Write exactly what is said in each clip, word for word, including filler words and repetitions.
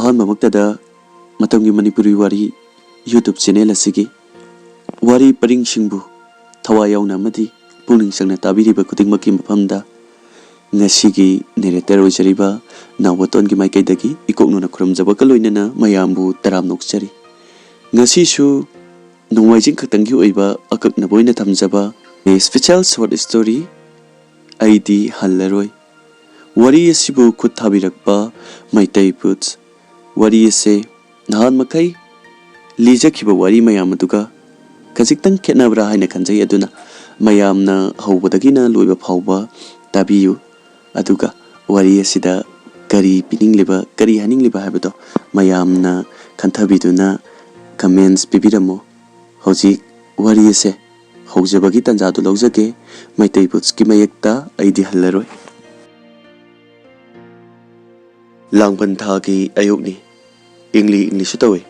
ꯑꯍꯥꯟꯕꯃꯛꯇꯗ ꯃꯇꯝꯒꯤ ꯃꯅꯤꯄꯨꯔꯤ ꯋꯥꯔꯤ YouTube channel ꯑꯁꯤꯒꯤ ꯋꯥꯔꯤ ꯄꯔꯤꯡꯁꯤꯡꯕꯨ ꯊꯋꯥꯏ ꯌꯥꯎꯅ ꯑꯃꯗꯤ ꯄꯨꯛꯅꯤꯡ ꯆꯪꯅ ꯇꯥꯕꯤꯔꯤꯕ ꯈꯨꯗꯤꯡꯃꯛꯀꯤ ꯃꯐꯝꯗ ꯉꯁꯤꯒꯤ ꯅꯦꯔꯦꯇꯔ ꯑꯣꯏꯖꯔꯤꯕ ꯅꯥꯎꯕꯇꯣꯟꯒꯤ ꯃꯥꯏꯀꯩꯗꯒꯤ ꯏꯀꯣꯛꯅꯅ ꯈꯨꯔꯨꯝꯖꯕꯒ ꯂꯣꯏꯅꯅ ꯃꯌꯥꯝꯕꯨ ꯇꯔꯥꯝꯅ ꯑꯣꯛꯆꯔꯤ꯫ ꯉꯁꯤꯁꯨ ꯅꯣꯡꯃꯥꯏꯖꯤꯡ ꯈꯛꯇꯪꯒꯤ ꯑꯣꯏꯕ ꯑꯀꯛꯅꯕ ꯑꯣꯏꯅ ꯊꯝꯖꯕ ꯏꯁꯄꯤꯁꯦꯜ ꯁꯣꯔꯠ ꯁ꯭ꯇꯣꯔꯤ ꯑꯩꯗꯤ ꯍꯜꯂꯔꯣꯏ꯫ ꯋꯥꯔꯤ ꯑꯁꯤꯕꯨ ꯈꯨꯠ ꯊꯥꯕꯤꯔꯛꯄ ꯃꯩꯇꯩ ꯕꯨꯠꯁ꯫ ꯋꯥꯔꯤ ꯑꯁꯦ ꯅꯍꯥꯟ ꯃꯈꯩ ꯂꯤꯖꯈꯤꯕ ꯋꯥꯔꯤ ꯃꯌꯥꯝ ꯑꯗꯨꯒ ꯈꯖꯤꯛꯇꯪ ꯈꯦꯠꯅꯕ꯭ꯔꯥ ꯍꯥꯏꯅ ꯈꯟꯖꯩ꯫ ꯑꯗꯨꯅ ꯃꯌꯥꯝꯅ ꯍꯧꯕꯗꯒꯤꯅ ꯂꯣꯏꯕ ꯐꯥꯎꯕ ꯇꯥꯕꯤꯌꯨ꯫ ꯑꯗꯨꯒ ꯋꯥꯔꯤ ꯑꯁꯤꯗ ꯀꯔꯤ ꯄꯤꯅꯤꯡꯂꯤꯕ, ꯀꯔꯤ ꯍꯥꯏꯅꯤꯡꯂꯤꯕ ꯍꯥꯏꯕꯗꯣ ꯃꯌꯥꯝꯅ ꯈꯟꯊꯕꯤꯗꯨꯅ ꯀꯃꯦꯟꯁ ꯄꯤꯕꯤꯔꯝꯃꯨ꯫ ꯍꯧꯖꯤꯛ ꯋꯥꯔꯤ ꯑꯁꯦ ꯍꯧꯖꯕꯒꯤ ꯇꯥꯟꯖꯥꯗꯨ ꯂꯧꯖꯒꯦ꯫ ꯃꯩꯇꯩ ꯕꯨꯠꯁꯀꯤ ꯃꯌꯦꯛꯇ ꯑꯩꯗꯤ ꯍꯜꯂꯔꯣꯏ꯫ ꯂꯥꯡꯕꯟ ꯊꯥꯒꯤ ꯑꯌꯨꯛꯅꯤ꯫ ꯏꯪꯂꯤ ꯏꯪꯂꯤꯁꯨ ꯇꯧꯏ꯫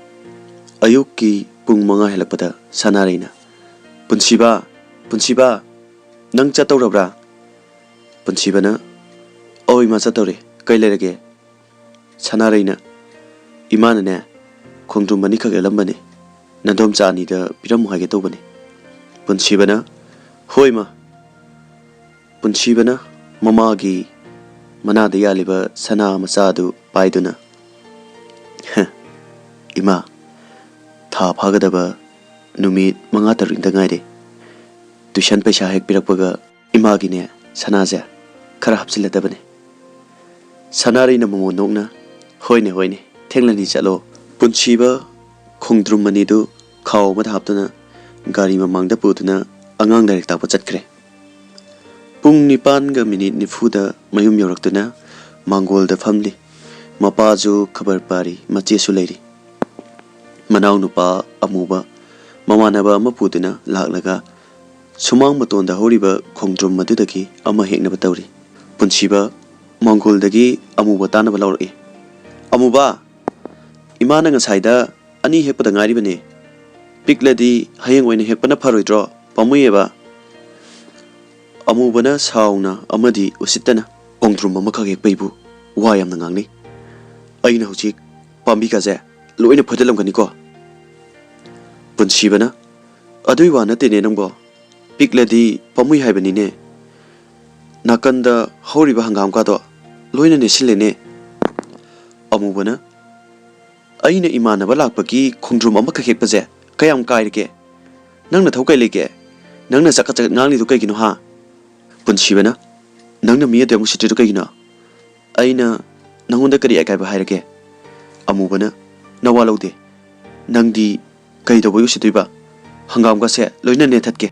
ꯑꯌꯨꯛꯀꯤ ꯄꯨꯡ ꯃꯉꯥ ꯍꯦꯜꯂꯛꯄꯗ ꯁꯅꯥꯔꯩꯅ, "ꯄꯨꯟꯁꯤꯕ, ꯄꯨꯟꯁꯤꯕ, ꯅꯪ ꯆꯠꯇꯧꯔꯕ꯭ꯔꯥ?" ꯄꯨꯟꯁꯤꯕꯅ, "ꯑꯧ ꯏꯃꯥ, ꯆꯠꯇꯧꯔꯦ꯫ ꯀꯩ ꯂꯩꯔꯒꯦ?" ꯁꯅꯥꯔꯩꯅ, "ꯏꯃꯥꯅꯅꯦ, ꯈꯣꯡꯗ꯭ꯔꯨꯝ ꯑꯅꯤꯈꯛ ꯍꯦꯛꯂꯝꯕꯅꯦ꯫ ꯅꯗꯣꯝꯆꯥ ꯑꯅꯤꯗ ꯄꯤꯔꯝꯃꯨ ꯍꯥꯏꯒꯦ ꯇꯧꯕꯅꯦ꯫" ꯄꯨꯟꯁꯤꯕꯅ, "ꯍꯣꯏ ꯏꯃꯥ꯫" ꯄꯨꯟꯁꯤꯕꯅ ꯃꯃꯥꯒꯤ ꯃꯅꯥꯗ ꯌꯥꯜꯂꯤꯕ ꯁꯅꯥ ꯃꯆꯥ ꯑꯗꯨ ꯄꯥꯏꯗꯨꯅ, "ꯍ, ꯏꯃꯥ, ꯊꯥ ꯐꯥꯒꯗꯕ ꯅꯨꯃꯤꯠ ꯃꯉꯥ ꯇꯔꯨꯛꯅꯤꯗ ꯉꯥꯏꯔꯦ꯫ ꯇꯨꯏꯁꯟ ꯄꯩꯁꯥ ꯍꯦꯛ ꯄꯤꯔꯛꯄꯒ ꯏꯃꯥꯒꯤꯅꯦ ꯁꯅꯥꯁꯦ ꯈꯔ ꯍꯥꯞꯆꯤꯜꯂꯗꯕꯅꯦ꯫" ꯁꯅꯥꯔꯩꯅ ꯃꯃꯣꯟ ꯅꯣꯛꯅ, "ꯍꯣꯏꯅꯦ, ꯍꯣꯏꯅꯦ, ꯊꯦꯡꯂꯅꯤ, ꯆꯠꯂꯣ꯫" ꯄꯨꯟꯁꯤꯕ ꯈꯣꯡꯗ꯭ꯔꯨꯝ ꯑꯅꯤꯗꯨ ꯈꯥꯎ ꯑꯃꯗ ꯍꯥꯞꯇꯨꯅ ꯒꯥꯔꯤ ꯃꯃꯥꯡꯗ ꯄꯨꯗꯨꯅ ꯑꯉꯥꯡ ꯂꯥꯏꯔꯤꯛ ꯇꯥꯛꯄ ꯆꯠꯈ꯭ꯔꯦ꯫ ꯄꯨꯡ ꯅꯤꯄꯥꯟꯒ ꯃꯤꯅꯤꯠ ꯅꯤꯐꯨꯗ ꯃꯌꯨꯝ ꯌꯧꯔꯛꯇꯨꯅ ꯃꯥꯡꯒꯣꯜꯗ ꯐꯝꯂꯤ꯫ ꯃꯄꯥꯁꯨ ꯈꯕꯔ ꯄꯥꯔꯤ, ꯃꯆꯦꯁꯨ ꯂꯩꯔꯤ꯫ ꯃꯅꯥꯎꯅꯨꯄꯥ ꯑꯃꯨꯕ ꯃꯃꯥꯟꯅꯕ ꯑꯃ ꯄꯨꯗꯨꯅ ꯂꯥꯛꯂꯒ ꯁꯨꯃꯥꯡ ꯃꯇꯣꯟꯗ ꯍꯧꯔꯤꯕ ꯈꯣꯡꯗ꯭ꯔꯨꯝ ꯑꯗꯨꯗꯒꯤ ꯑꯃ ꯍꯦꯛꯅꯕ ꯇꯧꯔꯤ꯫ ꯄꯨꯟꯁꯤꯕ ꯃꯥꯡꯒꯣꯜꯗꯒꯤ ꯑꯃꯨꯕ ꯇꯥꯅꯕ ꯂꯧꯔꯛꯏ꯫ "ꯑꯃꯨꯕ, ꯏꯃꯥꯅ ꯉꯁꯥꯏꯗ ꯑꯅꯤ ꯍꯦꯛꯄꯗ ꯉꯥꯏꯔꯤꯕꯅꯦ꯫ ꯄꯤꯛꯂꯗꯤ ꯍꯌꯦꯡ ꯑꯣꯏꯅ ꯍꯦꯛꯄꯅ ꯐꯔꯣꯏꯗ꯭ꯔꯣ? ꯄꯥꯝꯃꯨꯏꯌꯦꯕ꯫" ꯑꯃꯨꯕꯅ ꯁꯥꯎꯅ ꯑꯃꯗꯤ ꯎꯁꯤꯠꯇꯅ, "ꯈꯣꯡꯗ꯭ꯔꯨꯝ ꯑꯃꯈꯛ ꯍꯦꯛꯄꯩꯕꯨ ꯋꯥ ꯌꯥꯝꯅ ꯉꯥꯡꯅꯩ꯫ ꯑꯩꯅ ꯍꯧꯖꯤꯛ ꯄꯥꯝꯕꯤꯒꯁꯦ ꯂꯣꯏꯅ ꯐꯣꯏꯗꯠꯂꯝꯒꯅꯤꯀꯣ꯫ ꯄꯨꯟꯁꯤꯕꯅ, ꯑꯗꯨꯏ ꯋꯥ ꯅꯠꯇꯦꯅꯦ ꯅꯪꯕꯣ, ꯄꯤꯛꯂꯗꯤ ꯄꯥꯝꯃꯨꯏ ꯍꯥꯏꯕꯅꯤꯅꯦ꯫ ꯅꯥꯀꯟꯗ ꯍꯧꯔꯤꯕ ꯍꯪꯒꯥꯝꯒꯗꯣ ꯂꯣꯏꯅ ꯅꯦꯠꯁꯤꯜꯂꯦꯅꯦ꯫ ꯑꯃꯨꯕꯅ, ꯑꯩꯅ ꯏꯃꯥꯟꯅꯕ ꯂꯥꯛꯄꯒꯤ ꯈꯣꯡꯗ꯭ꯔꯨꯝ ꯑꯃꯈꯛ ꯍꯦꯛꯄꯁꯦ ꯀꯌꯥꯝ ꯀꯥꯏꯔꯒꯦ? ꯅꯪ ꯅꯊꯧ ꯀꯩ ꯂꯩꯒꯦ? ꯅꯪꯅ ꯆꯀꯠ ꯆꯀꯠ ꯉꯥꯡꯂꯤꯗꯨ ꯀꯩꯒꯤꯅꯣ ꯍꯥ? ꯄꯨꯟꯁꯤꯕꯅ, ꯅꯪꯅ ꯃꯤ ꯑꯗꯨ ꯌꯥꯝ ꯎꯁꯤꯠꯇ꯭ꯔꯤꯗꯨ ꯀꯩꯒꯤꯅꯣ? ꯑꯩꯅ ꯅꯪꯉꯣꯟꯗ ꯀꯔꯤ ꯑꯀꯥꯏꯕ ꯍꯥꯏꯔꯒꯦ? ꯑꯃꯨꯕꯅ, ꯅꯋꯥ ꯂꯧꯗꯦ꯫ ꯅꯪꯗꯤ ꯀꯩꯗꯧꯕꯩ ꯎꯁꯤꯠꯇꯣꯏꯕ? ꯍꯪꯒꯥꯝꯒꯁꯦ ꯂꯣꯏꯅ ꯅꯦꯠꯊꯠꯀꯦ꯫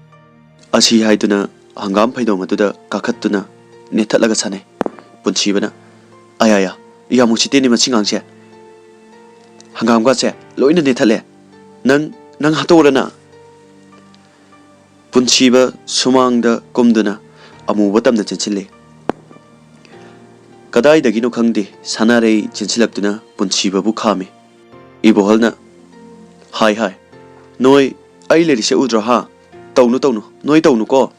ꯑꯁꯤ ꯍꯥꯏꯗꯨꯅ ꯍꯪꯒꯥꯝ ꯐꯩꯗꯣꯝ ꯑꯗꯨꯗ ꯀꯥꯈꯠꯇꯨꯅ ꯅꯦꯠꯊꯠꯂꯒ ꯁꯥꯟꯅꯩ꯫ ꯄꯨꯟꯁꯤꯕꯅ, ꯑꯌꯥꯌꯥ, ꯌꯥꯝ ꯎꯁꯤꯠꯇꯦꯅꯦ ꯃꯁꯤ ꯉꯥꯡꯁꯦ꯫ ꯍꯪꯒꯥꯝꯒꯁꯦ ꯂꯣꯏꯅ ꯅꯦꯠꯊꯠꯂꯦ꯫ ꯅꯪ, ꯅꯪ ꯍꯥꯠꯇꯣꯛꯎꯔꯅ? ꯄꯨꯟꯁꯤꯕ ꯁꯨꯃꯥꯡꯗ ꯀꯨꯝꯗꯨꯅ ꯑꯃꯨꯕ ꯇꯝꯅ ꯆꯦꯟꯁꯤꯜꯂꯤ꯫ ꯀꯗꯥꯏꯗꯒꯤꯅꯣ ꯈꯪꯗꯦ, ꯁꯅꯥꯔꯩ ꯆꯦꯟꯁꯤꯜꯂꯛꯇꯨꯅ ꯄꯨꯟꯁꯤꯕꯕꯨ ꯈꯥꯝꯃꯤ꯫ ꯏꯕꯣꯍꯜꯅ, ꯍꯥꯏ ꯍꯥꯏ, ꯅꯣꯏ ꯑꯩ ꯂꯩꯔꯤꯁꯦ ꯎꯗ꯭ꯔꯣ ꯍꯥ? ꯇꯧꯅꯨ ꯇꯧꯅꯨ, ꯅꯣꯏ ꯇꯧꯅꯨꯀꯣ꯫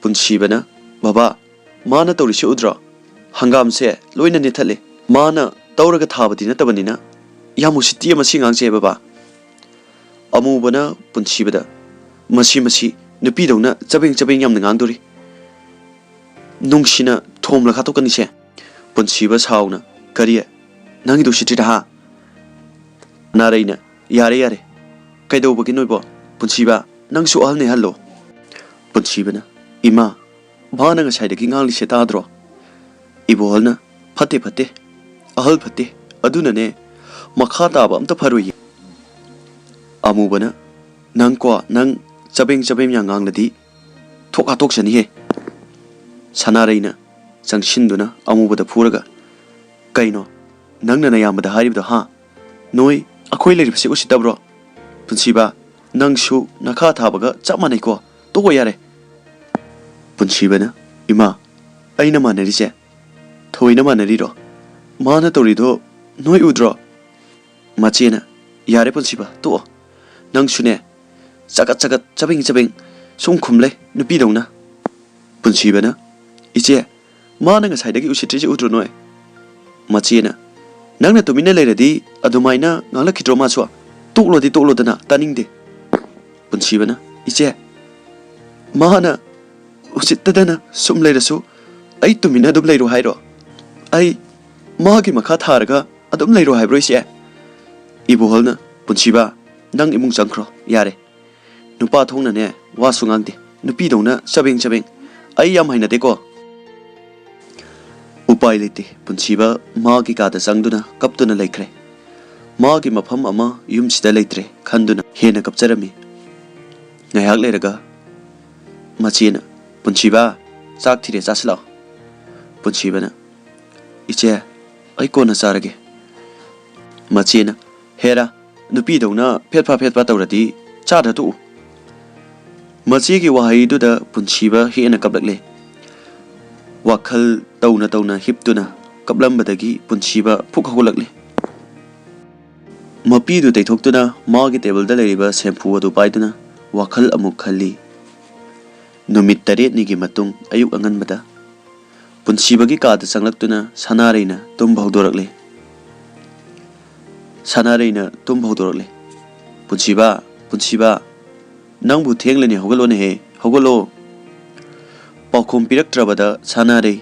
ꯄꯨꯟꯁꯤꯕꯅ, ꯕꯕꯥ, ꯃꯥꯅ ꯇꯧꯔꯤꯁꯦ ꯎꯗ꯭ꯔꯣ? ꯍꯪꯒꯥꯝꯁꯦ ꯂꯣꯏꯅ ꯅꯦꯠꯊꯠꯂꯦ꯫ ꯃꯥꯅ ꯇꯧꯔꯒ ꯊꯥꯕꯗꯤ ꯅꯠꯇꯕꯅꯤꯅ ꯌꯥꯝ ꯎꯁꯤꯠꯇꯤꯌꯦ ꯃꯁꯤ ꯉꯥꯡꯁꯦ ꯕꯕꯥ꯫ ꯑꯃꯨꯕꯅ ꯄꯨꯟꯁꯤꯕꯗ, ꯃꯁꯤ, ꯃꯁꯤ ꯅꯨꯄꯤꯗꯧꯅ ꯆꯕꯦꯡ ꯆꯕꯦꯡ ꯌꯥꯝꯅ ꯉꯥꯡꯗꯣꯔꯤ꯫ ꯅꯨꯡꯁꯤꯅ ꯊꯣꯝꯂ ꯈꯥꯠꯇꯣꯛꯀꯅꯤꯁꯦ꯫ ꯄꯨꯟꯁꯤꯕ ꯁꯥꯎꯅ, ꯀꯔꯤ? ꯅꯪꯒꯤꯗꯨ ꯎꯁꯤꯠꯇ꯭ꯔꯤꯔꯥ ꯍꯥ? ꯅꯥꯔꯩꯅ, ꯌꯥꯔꯦ, ꯌꯥꯔꯦ꯫ ꯀꯩꯗꯧꯕꯒꯤ ꯅꯣꯏꯕꯣ? ꯄꯨꯟꯁꯤꯕ, ꯅꯪꯁꯨ ꯑꯍꯜꯅꯦ ꯍꯜꯂꯣ꯫ ꯄꯨꯟꯁꯤꯕꯅ, ꯏꯃꯥ, ꯃꯥꯅ ꯉꯁꯥꯏꯗꯒꯤ ꯉꯥꯡꯂꯤꯁꯦ ꯇꯥꯗ꯭ꯔꯣ? ꯏꯕꯣꯍꯜꯅ, ꯐꯠꯇꯦ, ꯐꯠꯇꯦ꯫ ꯑꯍꯜ ꯐꯠꯇꯦ꯫ ꯑꯗꯨꯅꯅꯦ, ꯃꯈꯥ ꯇꯥꯕ ꯑꯝꯇ ꯐꯔꯣꯏꯌꯦ꯫ ꯑꯃꯨꯕꯅ, ꯅꯪꯀꯣ, ꯅꯪ ꯆꯕꯦꯡ ꯆꯕꯦꯡ ꯌꯥꯝ ꯉꯥꯡꯂꯗꯤ ꯊꯣꯛ ꯍꯥꯠꯇꯣꯛꯆꯅꯤꯍꯦ꯫ ꯁꯅꯥꯔꯩꯅ ꯆꯪꯁꯤꯟꯗꯨꯅ ꯑꯃꯨꯕꯗ ꯐꯨꯔꯒ, ꯀꯩꯅꯣ? ꯅꯪꯅ ꯅꯌꯥꯝꯕꯗ ꯍꯥꯏꯔꯤꯕꯗꯣ ꯍꯥ? ꯅꯣꯏ ꯑꯩꯈꯣꯏ ꯂꯩꯔꯤꯕꯁꯤ ꯎꯁꯤꯠꯇꯕ꯭ꯔꯣ? ꯄꯨꯟꯁꯤꯕ, ꯅꯪꯁꯨ ꯅꯈꯥ ꯊꯥꯕꯒ ꯆꯞ ꯃꯥꯟꯅꯩꯀꯣ꯫ ꯇꯣꯛꯑꯣ ꯌꯥꯔꯦ꯫ ꯄꯨꯟꯁꯤꯕꯅ, ꯏꯃꯥ, ꯑꯩꯅ ꯃꯥꯟꯅꯔꯤꯁꯦ ꯊꯣꯏꯅ ꯃꯥꯟꯅꯔꯤꯔꯣ? ꯃꯥꯅ ꯇꯧꯔꯤꯗꯣ ꯅꯣꯏ ꯎꯗ꯭ꯔꯣ? ꯃꯆꯦꯅ, ꯌꯥꯔꯦ ꯄꯨꯟꯁꯤꯕ, ꯇꯣꯛꯑꯣ꯫ ꯅꯪꯁꯨꯅꯦ, ꯆꯒꯠ ꯆꯒꯠ, ꯆꯕꯦꯡ ꯆꯕꯦꯡ ꯁꯨꯝ ꯈꯨꯝ ꯂꯩ ꯅꯨꯄꯤꯗꯧꯅ꯫ ꯄꯨꯟꯁꯤꯕꯅ, ꯏꯆꯦ, ꯃꯥꯅ ꯉꯁꯥꯏꯗꯒꯤ ꯎꯁꯤꯠꯇ꯭ꯔꯤꯁꯦ ꯎꯗ꯭ꯔꯣ ꯅꯣꯏ? ꯃꯆꯦꯅ, "ꯅꯪꯅ ꯇꯨꯃꯤꯟꯅ ꯂꯩꯔꯗꯤ ꯑꯗꯨꯃꯥꯏꯅ ꯉꯥꯡꯂꯛꯈꯤꯗ꯭ꯔꯣ ꯃꯥꯁꯨ? ꯇꯣꯛꯂꯣꯗꯤ ꯇꯣꯛꯂꯣꯗꯅ, ꯇꯥꯅꯤꯡꯗꯦ꯫" ꯄꯨꯟꯁꯤꯕꯅ, "ꯏꯆꯦ, ꯃꯥꯅ ꯎꯁꯤꯠꯇꯗꯅ ꯁꯨꯝ ꯂꯩꯔꯁꯨ ꯑꯩ ꯇꯨꯃꯤꯟꯅ ꯑꯗꯨꯝ ꯂꯩꯔꯣ ꯍꯥꯏꯔꯣ? ꯑꯩ ꯃꯥꯒꯤ ꯃꯈꯥ ꯊꯥꯔꯒ ꯑꯗꯨꯝ ꯂꯩꯔꯣ ꯍꯥꯏꯕ꯭ꯔꯣ ꯏꯆꯦ?" ꯏꯕꯣꯍꯜꯅ, "ꯄꯨꯟꯁꯤꯕ, ꯅꯪ ꯏꯃꯨꯡ ꯆꯪꯈ꯭ꯔꯣ, ꯌꯥꯔꯦ꯫ ꯅꯨꯄꯥ ꯊꯣꯛꯅꯅꯦ ꯋꯥꯁꯨ ꯉꯥꯡꯗꯦ, ꯅꯨꯄꯤꯗꯧꯅ ꯆꯕꯦꯡ ꯆꯕꯦꯡ꯫ ꯑꯩ ꯌꯥꯝ ꯍꯩꯅꯗꯦꯀꯣ꯫" ꯎꯄꯥꯏ ꯂꯩꯇꯦ, ꯄꯨꯟꯁꯤꯕ ꯃꯥꯒꯤ ꯀꯥꯗ ꯆꯪꯗꯨꯅ ꯀꯞꯇꯨꯅ ꯂꯩꯈ꯭ꯔꯦ꯫ ꯃꯥꯒꯤ ꯃꯐꯝ ꯑꯃ ꯌꯨꯝꯁꯤꯗ ꯂꯩꯇ꯭ꯔꯦ ꯈꯟꯗꯨꯅ ꯍꯦꯟꯅ ꯀꯞꯆꯔꯝꯃꯤ꯫ ꯉꯥꯏꯍꯥꯛ ꯂꯩꯔꯒ ꯃꯆꯦꯅ, "ꯄꯨꯟꯁꯤꯕ, ꯆꯥꯛ ꯊꯤꯔꯦ, ꯆꯥꯁꯤꯜꯂꯛꯑꯣ꯫" ꯄꯨꯟꯁꯤꯕꯅ, "ꯏꯆꯦ, ꯑꯩ ꯀꯣꯟꯅ ꯆꯥꯔꯒꯦ꯫" ꯃꯆꯦꯅ, "ꯍꯦꯔꯥ, ꯅꯨꯄꯤꯗꯧꯅ ꯐꯦꯠꯐꯥ ꯐꯦꯠꯐꯥ ꯇꯧꯔꯗꯤ ꯆꯥꯗ ꯇꯣꯛꯎ꯫" ꯃꯆꯦꯒꯤ ꯋꯥꯍꯩꯗꯨꯗ ꯄꯨꯟꯁꯤꯕ ꯍꯦꯟꯅ ꯀꯞꯂꯛꯂꯦ꯫ ꯋꯥꯈꯜ ꯇꯧꯅ ꯇꯧꯅ ꯍꯤꯞꯇꯨꯅ ꯀꯞꯂꯝꯕꯗꯒꯤ ꯄꯨꯟꯁꯤꯕ ꯐꯨꯛ ꯍꯧꯒꯠꯂꯛꯂꯦ꯫ ꯃꯄꯤꯗꯨ ꯇꯩꯊꯣꯛꯇꯨꯅ ꯃꯥꯒꯤ ꯇꯦꯕꯜꯗ ꯂꯩꯔꯤꯕ ꯁꯦꯝꯐꯨ ꯑꯗꯨ ꯄꯥꯏꯗꯨꯅ ꯋꯥꯈꯜ ꯑꯃꯨꯛ ꯈꯜꯂꯤ꯫ ꯅꯨꯃꯤꯠ ꯇꯔꯦꯠꯅꯤꯒꯤ ꯃꯇꯨꯡ ꯑꯌꯨꯛ ꯑꯉꯟꯕꯗ ꯄꯨꯟꯁꯤꯕꯒꯤ ꯀꯥꯗ ꯆꯪꯂꯛꯇꯨꯅ ꯁꯅꯥꯔꯩꯅ ꯇꯨꯝꯕ ꯍꯧꯗꯣꯔꯛꯂꯦ꯫ ꯁꯅꯥꯔꯩꯅ ꯇꯨꯝꯕ ꯍꯧꯗꯣꯔꯛꯂꯦ꯫ "ꯄꯨꯟꯁꯤꯕ, ꯄꯨꯟꯁꯤꯕ, ꯅꯪꯕꯨ ꯊꯦꯡꯂꯅꯤ, ꯍꯧꯒꯠꯂꯣꯅꯦꯍꯦ, ꯍꯧꯒꯠꯂꯣ꯫" ꯄꯥꯎꯈꯨꯝ ꯄꯤꯔꯛꯇ꯭ꯔꯕꯗ ꯁꯅꯥꯔꯩ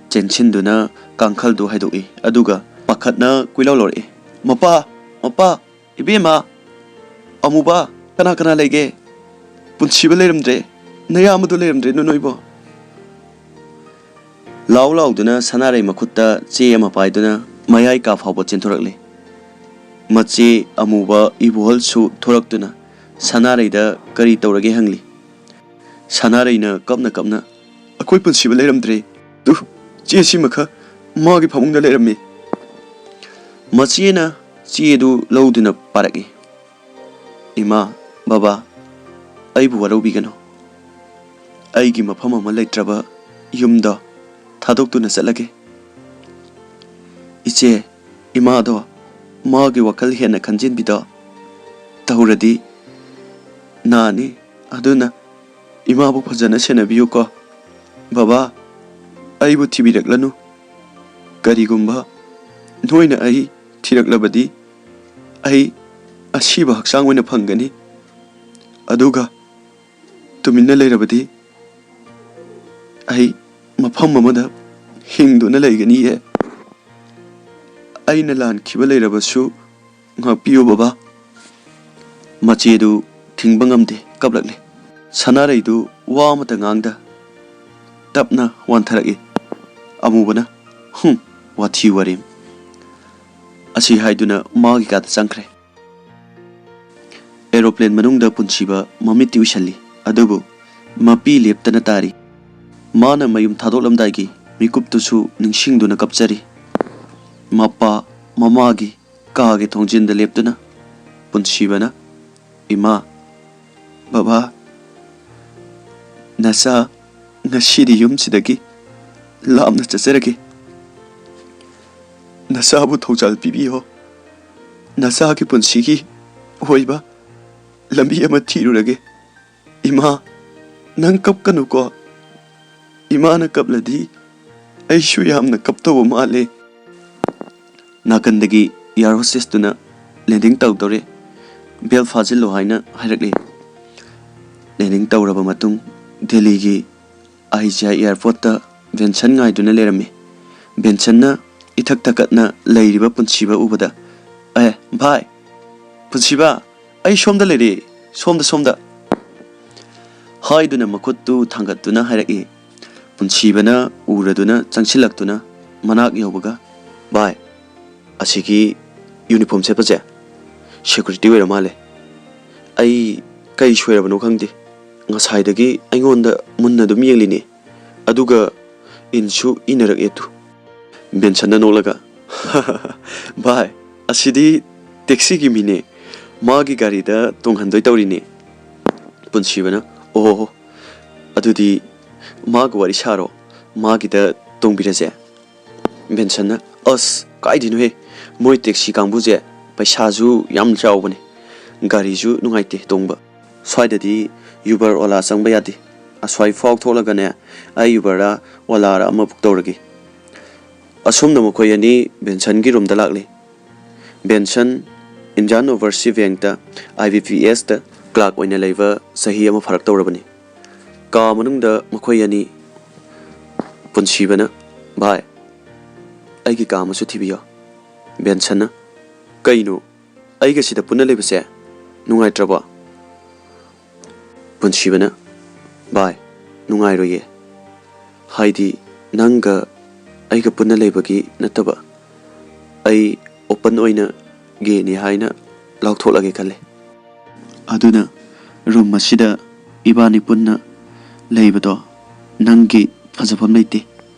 ꯆꯦꯟꯁꯤꯟꯗꯨꯅ ꯀꯥꯡꯈꯜꯗꯨ ꯍꯥꯏꯗꯣꯛꯏ, ꯑꯗꯨꯒ ꯄꯥꯈꯠꯅ ꯀꯣꯏꯂꯥꯎ ꯂꯥꯎꯔꯛꯏ, "ꯃꯄꯥ, ꯃꯄꯥ, ꯏꯕꯦꯝꯃ, ꯑꯃꯨꯕ, ꯀꯅꯥ ꯀꯅꯥ ꯂꯩꯒꯦ? ꯄꯨꯟꯁꯤꯕ ꯂꯩꯔꯝꯗ꯭ꯔꯦ, ꯅꯌꯥꯝꯕꯗꯨ ꯂꯩꯔꯝꯗ꯭ꯔꯦ, ꯅꯣꯏꯕꯣ?" ꯂꯥꯎ ꯂꯥꯎꯗꯨꯅ ꯁꯅꯥꯔꯩ ꯃꯈꯨꯠꯇ ꯆꯦ ꯑꯃ ꯄꯥꯏꯗꯨꯅ ꯃꯌꯥꯏ ꯀꯥ ꯐꯥꯎꯕ ꯆꯦꯟꯊꯣꯔꯛꯂꯦ꯫ ꯃꯆꯦ ꯑꯃꯨꯕ ꯏꯕꯣꯍꯜꯁꯨ ꯊꯣꯔꯛꯇꯨꯅ ꯁꯅꯥꯔꯩꯗ ꯀꯔꯤ ꯇꯧꯔꯒꯦ ꯍꯪꯂꯤ꯫ ꯁꯅꯥꯔꯩꯅ ꯀꯞꯅ ꯀꯞꯅ, "ꯑꯩꯈꯣꯏ ꯄꯨꯟꯁꯤꯕ ꯂꯩꯔꯝꯗ꯭ꯔꯦ꯫ ꯇꯨ, ꯆꯦ ꯁꯤꯃꯈꯛ ꯃꯥꯒꯤ ꯐꯃꯨꯡꯗ ꯂꯩꯔꯝꯃꯤ꯫" ꯃꯆꯦꯅ ꯆꯦꯗꯨ ꯂꯧꯗꯨꯅ ꯄꯥꯔꯛꯏ꯫ "ꯏꯃꯥ, ꯕꯕꯥ, ꯑꯩꯕꯨ ꯋꯥꯔꯧꯕꯤꯒꯅꯨ꯫ ꯑꯩꯒꯤ ꯃꯐꯝ ꯑꯃ ꯂꯩꯇ꯭ꯔꯕ ꯌꯨꯝꯗꯣ ꯊꯥꯗꯣꯛꯇꯨꯅ ꯆꯠꯂꯒꯦ꯫ ꯏꯆꯦ, ꯏꯃꯥꯗꯣ ꯃꯥꯒꯤ ꯋꯥꯈꯜ ꯍꯦꯟꯅ ꯈꯟꯖꯤꯟꯕꯤꯗꯣ ꯇꯧꯔꯗꯤ ꯅꯥꯅꯤ꯫ ꯑꯗꯨꯅ ꯏꯃꯥꯕꯨ ꯐꯖꯅ ꯁꯦꯟꯅꯕꯤꯌꯨꯀꯣ꯫ ꯕꯕꯥ, ꯑꯩꯕꯨ ꯊꯤꯕꯤꯔꯛꯂꯅꯨ꯫ ꯀꯔꯤꯒꯨꯝꯕ ꯅꯣꯏꯅ ꯑꯩ ꯊꯤꯔꯛꯂꯕꯗꯤ ꯑꯩ ꯑꯁꯤꯕ ꯍꯛꯆꯥꯡ ꯑꯣꯏꯅ ꯐꯪꯒꯅꯤ, ꯑꯗꯨꯒ ꯇꯨꯃꯤꯟꯅ ꯂꯩꯔꯕꯗꯤ ꯑꯩ ꯃꯐꯝ ꯑꯃꯗ ꯍꯤꯡꯗꯨꯅ ꯂꯩꯒꯅꯤꯌꯦ꯫ ꯑꯩꯅ ꯂꯥꯟꯈꯤꯕ ꯂꯩꯔꯕꯁꯨ ꯉꯥꯛꯄꯤꯌꯨ ꯕꯕꯥ꯫ ꯃꯆꯦꯗꯨ ꯊꯤꯡꯕ ꯉꯝꯗꯦ, ꯀꯞꯂꯛꯂꯦ꯫ ꯁꯅꯥꯔꯩꯗꯨ ꯋꯥ ꯑꯃꯇ ꯉꯥꯡꯗ ꯇꯞꯅ ꯋꯥꯟꯊꯔꯛꯏ꯫ ꯑꯃꯨꯕꯅ, "ꯍꯨꯝ, ꯋꯥꯊꯤ ꯋꯥꯔꯦꯝ"꯫ ꯑꯁꯤ ꯍꯥꯏꯗꯨꯅ ꯃꯥꯒꯤ ꯀꯥꯗ ꯆꯪꯈ꯭ꯔꯦ꯫ ꯑꯦꯔꯣꯄ꯭ꯂꯦꯟ ꯃꯅꯨꯡꯗ ꯄꯨꯟꯁꯤꯕ ꯃꯃꯤꯠꯇꯤ ꯎꯏꯁꯜꯂꯤ, ꯑꯗꯨꯕꯨ ꯃꯄꯤ ꯂꯦꯞꯇꯅ ꯇꯥꯔꯤ꯫ ꯃꯥꯅ ꯃꯌꯨꯝ ꯊꯥꯗꯣꯛꯂꯝꯗꯥꯏꯒꯤ ꯃꯤꯀꯨꯞꯇꯨꯁꯨ ꯅꯤꯡꯁꯤꯡꯗꯨꯅ ꯀꯞꯆꯔꯤ꯫ ꯃꯄꯥ ꯃꯃꯥꯒꯤ ꯀꯥꯒꯤ ꯊꯣꯡꯖꯤꯟꯗ ꯂꯦꯞꯇꯨꯅ ꯄꯨꯟꯁꯤꯕꯅ, "ꯏꯃꯥ, ꯕꯕꯥ, ꯅꯆꯥ ꯉꯁꯤꯗꯤ ꯌꯨꯝꯁꯤꯗꯒꯤ ꯂꯥꯞꯅ ꯆꯠꯆꯔꯒꯦ꯫ ꯅꯆꯥꯕꯨ ꯊꯧꯖꯥꯜ ꯄꯤꯕꯤꯌꯣ꯫ ꯅꯆꯥꯒꯤ ꯄꯨꯟꯁꯤꯒꯤ ꯑꯣꯏꯕ ꯂꯝꯕꯤ ꯑꯃ ꯊꯤꯔꯨꯔꯒꯦ꯫ ꯏꯃꯥ, ꯅꯪ ꯀꯞꯀꯅꯨꯀꯣ꯫ ꯏꯃꯥꯅ ꯀꯞꯂꯗꯤ ꯑꯩꯁꯨ ꯌꯥꯝꯅ ꯀꯞꯇꯧꯕ ꯃꯥꯜꯂꯦ"꯫ ꯅꯥꯀꯟꯗꯒꯤ ꯏꯌꯥꯔ ꯍꯣꯁꯇꯦꯁꯇꯨꯅ ꯂꯦꯟꯗꯤꯡ ꯇꯧꯗꯧꯔꯦ, ꯕꯦꯜ ꯐꯥꯖꯤꯜꯂꯣ ꯍꯥꯏꯅ ꯍꯥꯏꯔꯛꯂꯤ꯫ ꯂꯦꯟꯗꯤꯡ ꯇꯧꯔꯕ ꯃꯇꯨꯡ ꯗꯦꯜꯂꯤꯒꯤ ꯑꯥꯏ ꯖꯤ ꯑꯥꯏ ꯑꯦꯌꯥꯔꯄꯣꯔꯠꯇ ꯕꯦꯟꯁꯟ ꯉꯥꯏꯗꯨꯅ ꯂꯩꯔꯝꯃꯤ꯫ ꯕꯦꯟꯁꯟꯅ ꯏꯊꯛ ꯊꯛꯀꯠꯅ ꯂꯩꯔꯤꯕ ꯄꯨꯟꯁꯤꯕ ꯎꯕꯗ, "ꯑꯦ, ꯚꯥꯏ, ꯄꯨꯟꯁꯤꯕ, ꯑꯩ ꯁꯣꯝꯗ ꯂꯩꯔꯦ, ꯁꯣꯝꯗ, ꯁꯣꯝꯗ" ꯍꯥꯏꯗꯨꯅ ꯃꯈꯨꯠꯇꯨ ꯊꯥꯡꯒꯠꯇꯨꯅ ꯍꯥꯏꯔꯛꯏ꯫ ꯄꯨꯟꯁꯤꯕꯅ ꯎꯔꯗꯨꯅ ꯆꯪꯁꯤꯜꯂꯛꯇꯨꯅ ꯃꯅꯥꯛ ꯌꯧꯕꯒ, "ꯚꯥꯏ, ꯑꯁꯤꯒꯤ ꯌꯨꯅꯤꯐꯣꯔꯝ ꯁꯦꯠꯄꯁꯦ ꯁꯦꯀ꯭ꯌꯨꯔꯤꯇꯤ ꯑꯣꯏꯔ ꯃꯥꯜꯂꯦ꯫ ꯑꯩ ꯀꯩ ꯁꯣꯏꯔꯕꯅꯣ ꯈꯪꯗꯦ꯫ ꯉꯁꯥꯏꯗꯒꯤ ꯑꯩꯉꯣꯟꯗ ꯃꯨꯟꯅ ꯑꯗꯨꯝ ꯌꯦꯡꯂꯤꯅꯦ꯫ ꯑꯗꯨꯒ ꯏꯟꯁꯨ ꯏꯟꯅꯔꯛꯑꯦ ꯇꯨ"꯫ ꯕꯦꯟꯁꯟꯅ ꯅꯣꯛꯂꯒ, "ꯚꯥꯏ, ꯑꯁꯤꯗꯤ ꯇꯦꯛꯁꯤꯒꯤ ꯃꯤꯅꯦ꯫ ꯃꯥꯒꯤ ꯒꯥꯔꯤꯗ ꯇꯣꯡꯍꯟꯗꯣꯏ ꯇꯧꯔꯤꯅꯦ"꯫ ꯄꯨꯟꯁꯤꯕꯅ, "ꯑꯣꯍꯣ, ꯑꯗꯨꯗꯤ ꯃꯥꯒ ꯋꯥꯔꯤ ꯁꯥꯔꯣ, ꯃꯥꯒꯤꯗ ꯇꯣꯡꯕꯤꯔꯁꯦ"꯫ ꯕꯦꯟꯁꯟꯅ, "ꯑꯁ, ꯀꯥꯏꯗꯩꯅꯣꯍꯦ? ꯃꯣꯏ ꯇꯦꯛꯁꯤ ꯀꯥꯡꯕꯨꯁꯦ ꯄꯩꯁꯥꯁꯨ ꯌꯥꯝ ꯆꯥꯎꯕꯅꯦ, ꯒꯥꯔꯤꯁꯨ ꯅꯨꯡꯉꯥꯏꯇꯦ ꯇꯣꯡꯕ꯫ ꯁ꯭ꯋꯥꯏꯗꯗꯤ ꯌꯨꯕꯔ ꯑꯣꯂꯥ ꯆꯪꯕ ꯌꯥꯗꯦ꯫ ꯑꯁ꯭ꯋꯥꯏ ꯐꯥꯎ ꯊꯣꯛꯂꯒꯅꯦ, ꯑꯩ ꯌꯨꯕꯔꯔ ꯑꯣꯂꯥꯔ ꯑꯃ ꯕꯨꯛ ꯇꯧꯔꯒꯦ"꯫ ꯑꯁꯨꯝꯅ ꯃꯈꯣꯏ ꯑꯅꯤ ꯕꯦꯟꯁꯟꯒꯤ ꯔꯨꯝꯗ ꯂꯥꯛꯂꯤ꯫ ꯕꯦꯟꯁꯟ ꯏꯟꯗꯤꯌꯥꯟ ꯑꯣꯚꯔꯁꯤ ꯕꯦꯡꯛꯇ, IBPSꯇ ꯀ꯭ꯂꯥꯔꯛ ꯑꯣꯏꯅ ꯂꯩꯕ ꯆꯍꯤ ꯑꯃ ꯐꯥꯔꯛ ꯇꯧꯔꯕꯅꯤ꯫ ꯀꯥ ꯃꯅꯨꯡꯗ ꯃꯈꯣꯏ ꯑꯅꯤ꯫ ꯄꯨꯟꯁꯤꯕꯅ, "ꯚꯥꯏ, ꯑꯩꯒꯤ ꯀꯥ ꯑꯃꯁꯨ ꯊꯤꯕꯤꯌꯣ꯫" ꯕꯦꯟꯁꯟꯅ, "ꯀꯩꯅꯣ? ꯑꯩꯒ ꯁꯤꯗ ꯄꯨꯟꯅ ꯂꯩꯕꯁꯦ ꯅꯨꯡꯉꯥꯏꯇ꯭ꯔꯕꯣ?" ꯄꯨꯟꯁꯤꯕꯅ, "ꯚꯥꯏ, ꯅꯨꯡꯉꯥꯏꯔꯣꯏꯌꯦ꯫ ꯍꯥꯏꯗꯤ, ꯅꯪꯒ ꯑꯩꯒ ꯄꯨꯟꯅ ꯂꯩꯕꯒꯤ ꯅꯠꯇꯕ, ꯑꯩ ꯑꯣꯄꯟ ꯑꯣꯏꯅ ꯒꯦꯅꯤ ꯍꯥꯏꯅ ꯂꯥꯎꯊꯣꯛꯂꯒꯦ ꯈꯜꯂꯦ꯫ ꯑꯗꯨꯅ ꯔꯨꯝ ꯑꯁꯤꯗ ꯏꯕꯥꯅꯤ ꯄꯨꯟꯅ ꯂꯩꯕꯗꯣ ꯅꯪꯒꯤ ꯐꯖꯐꯝ ꯂꯩꯇꯦ꯫"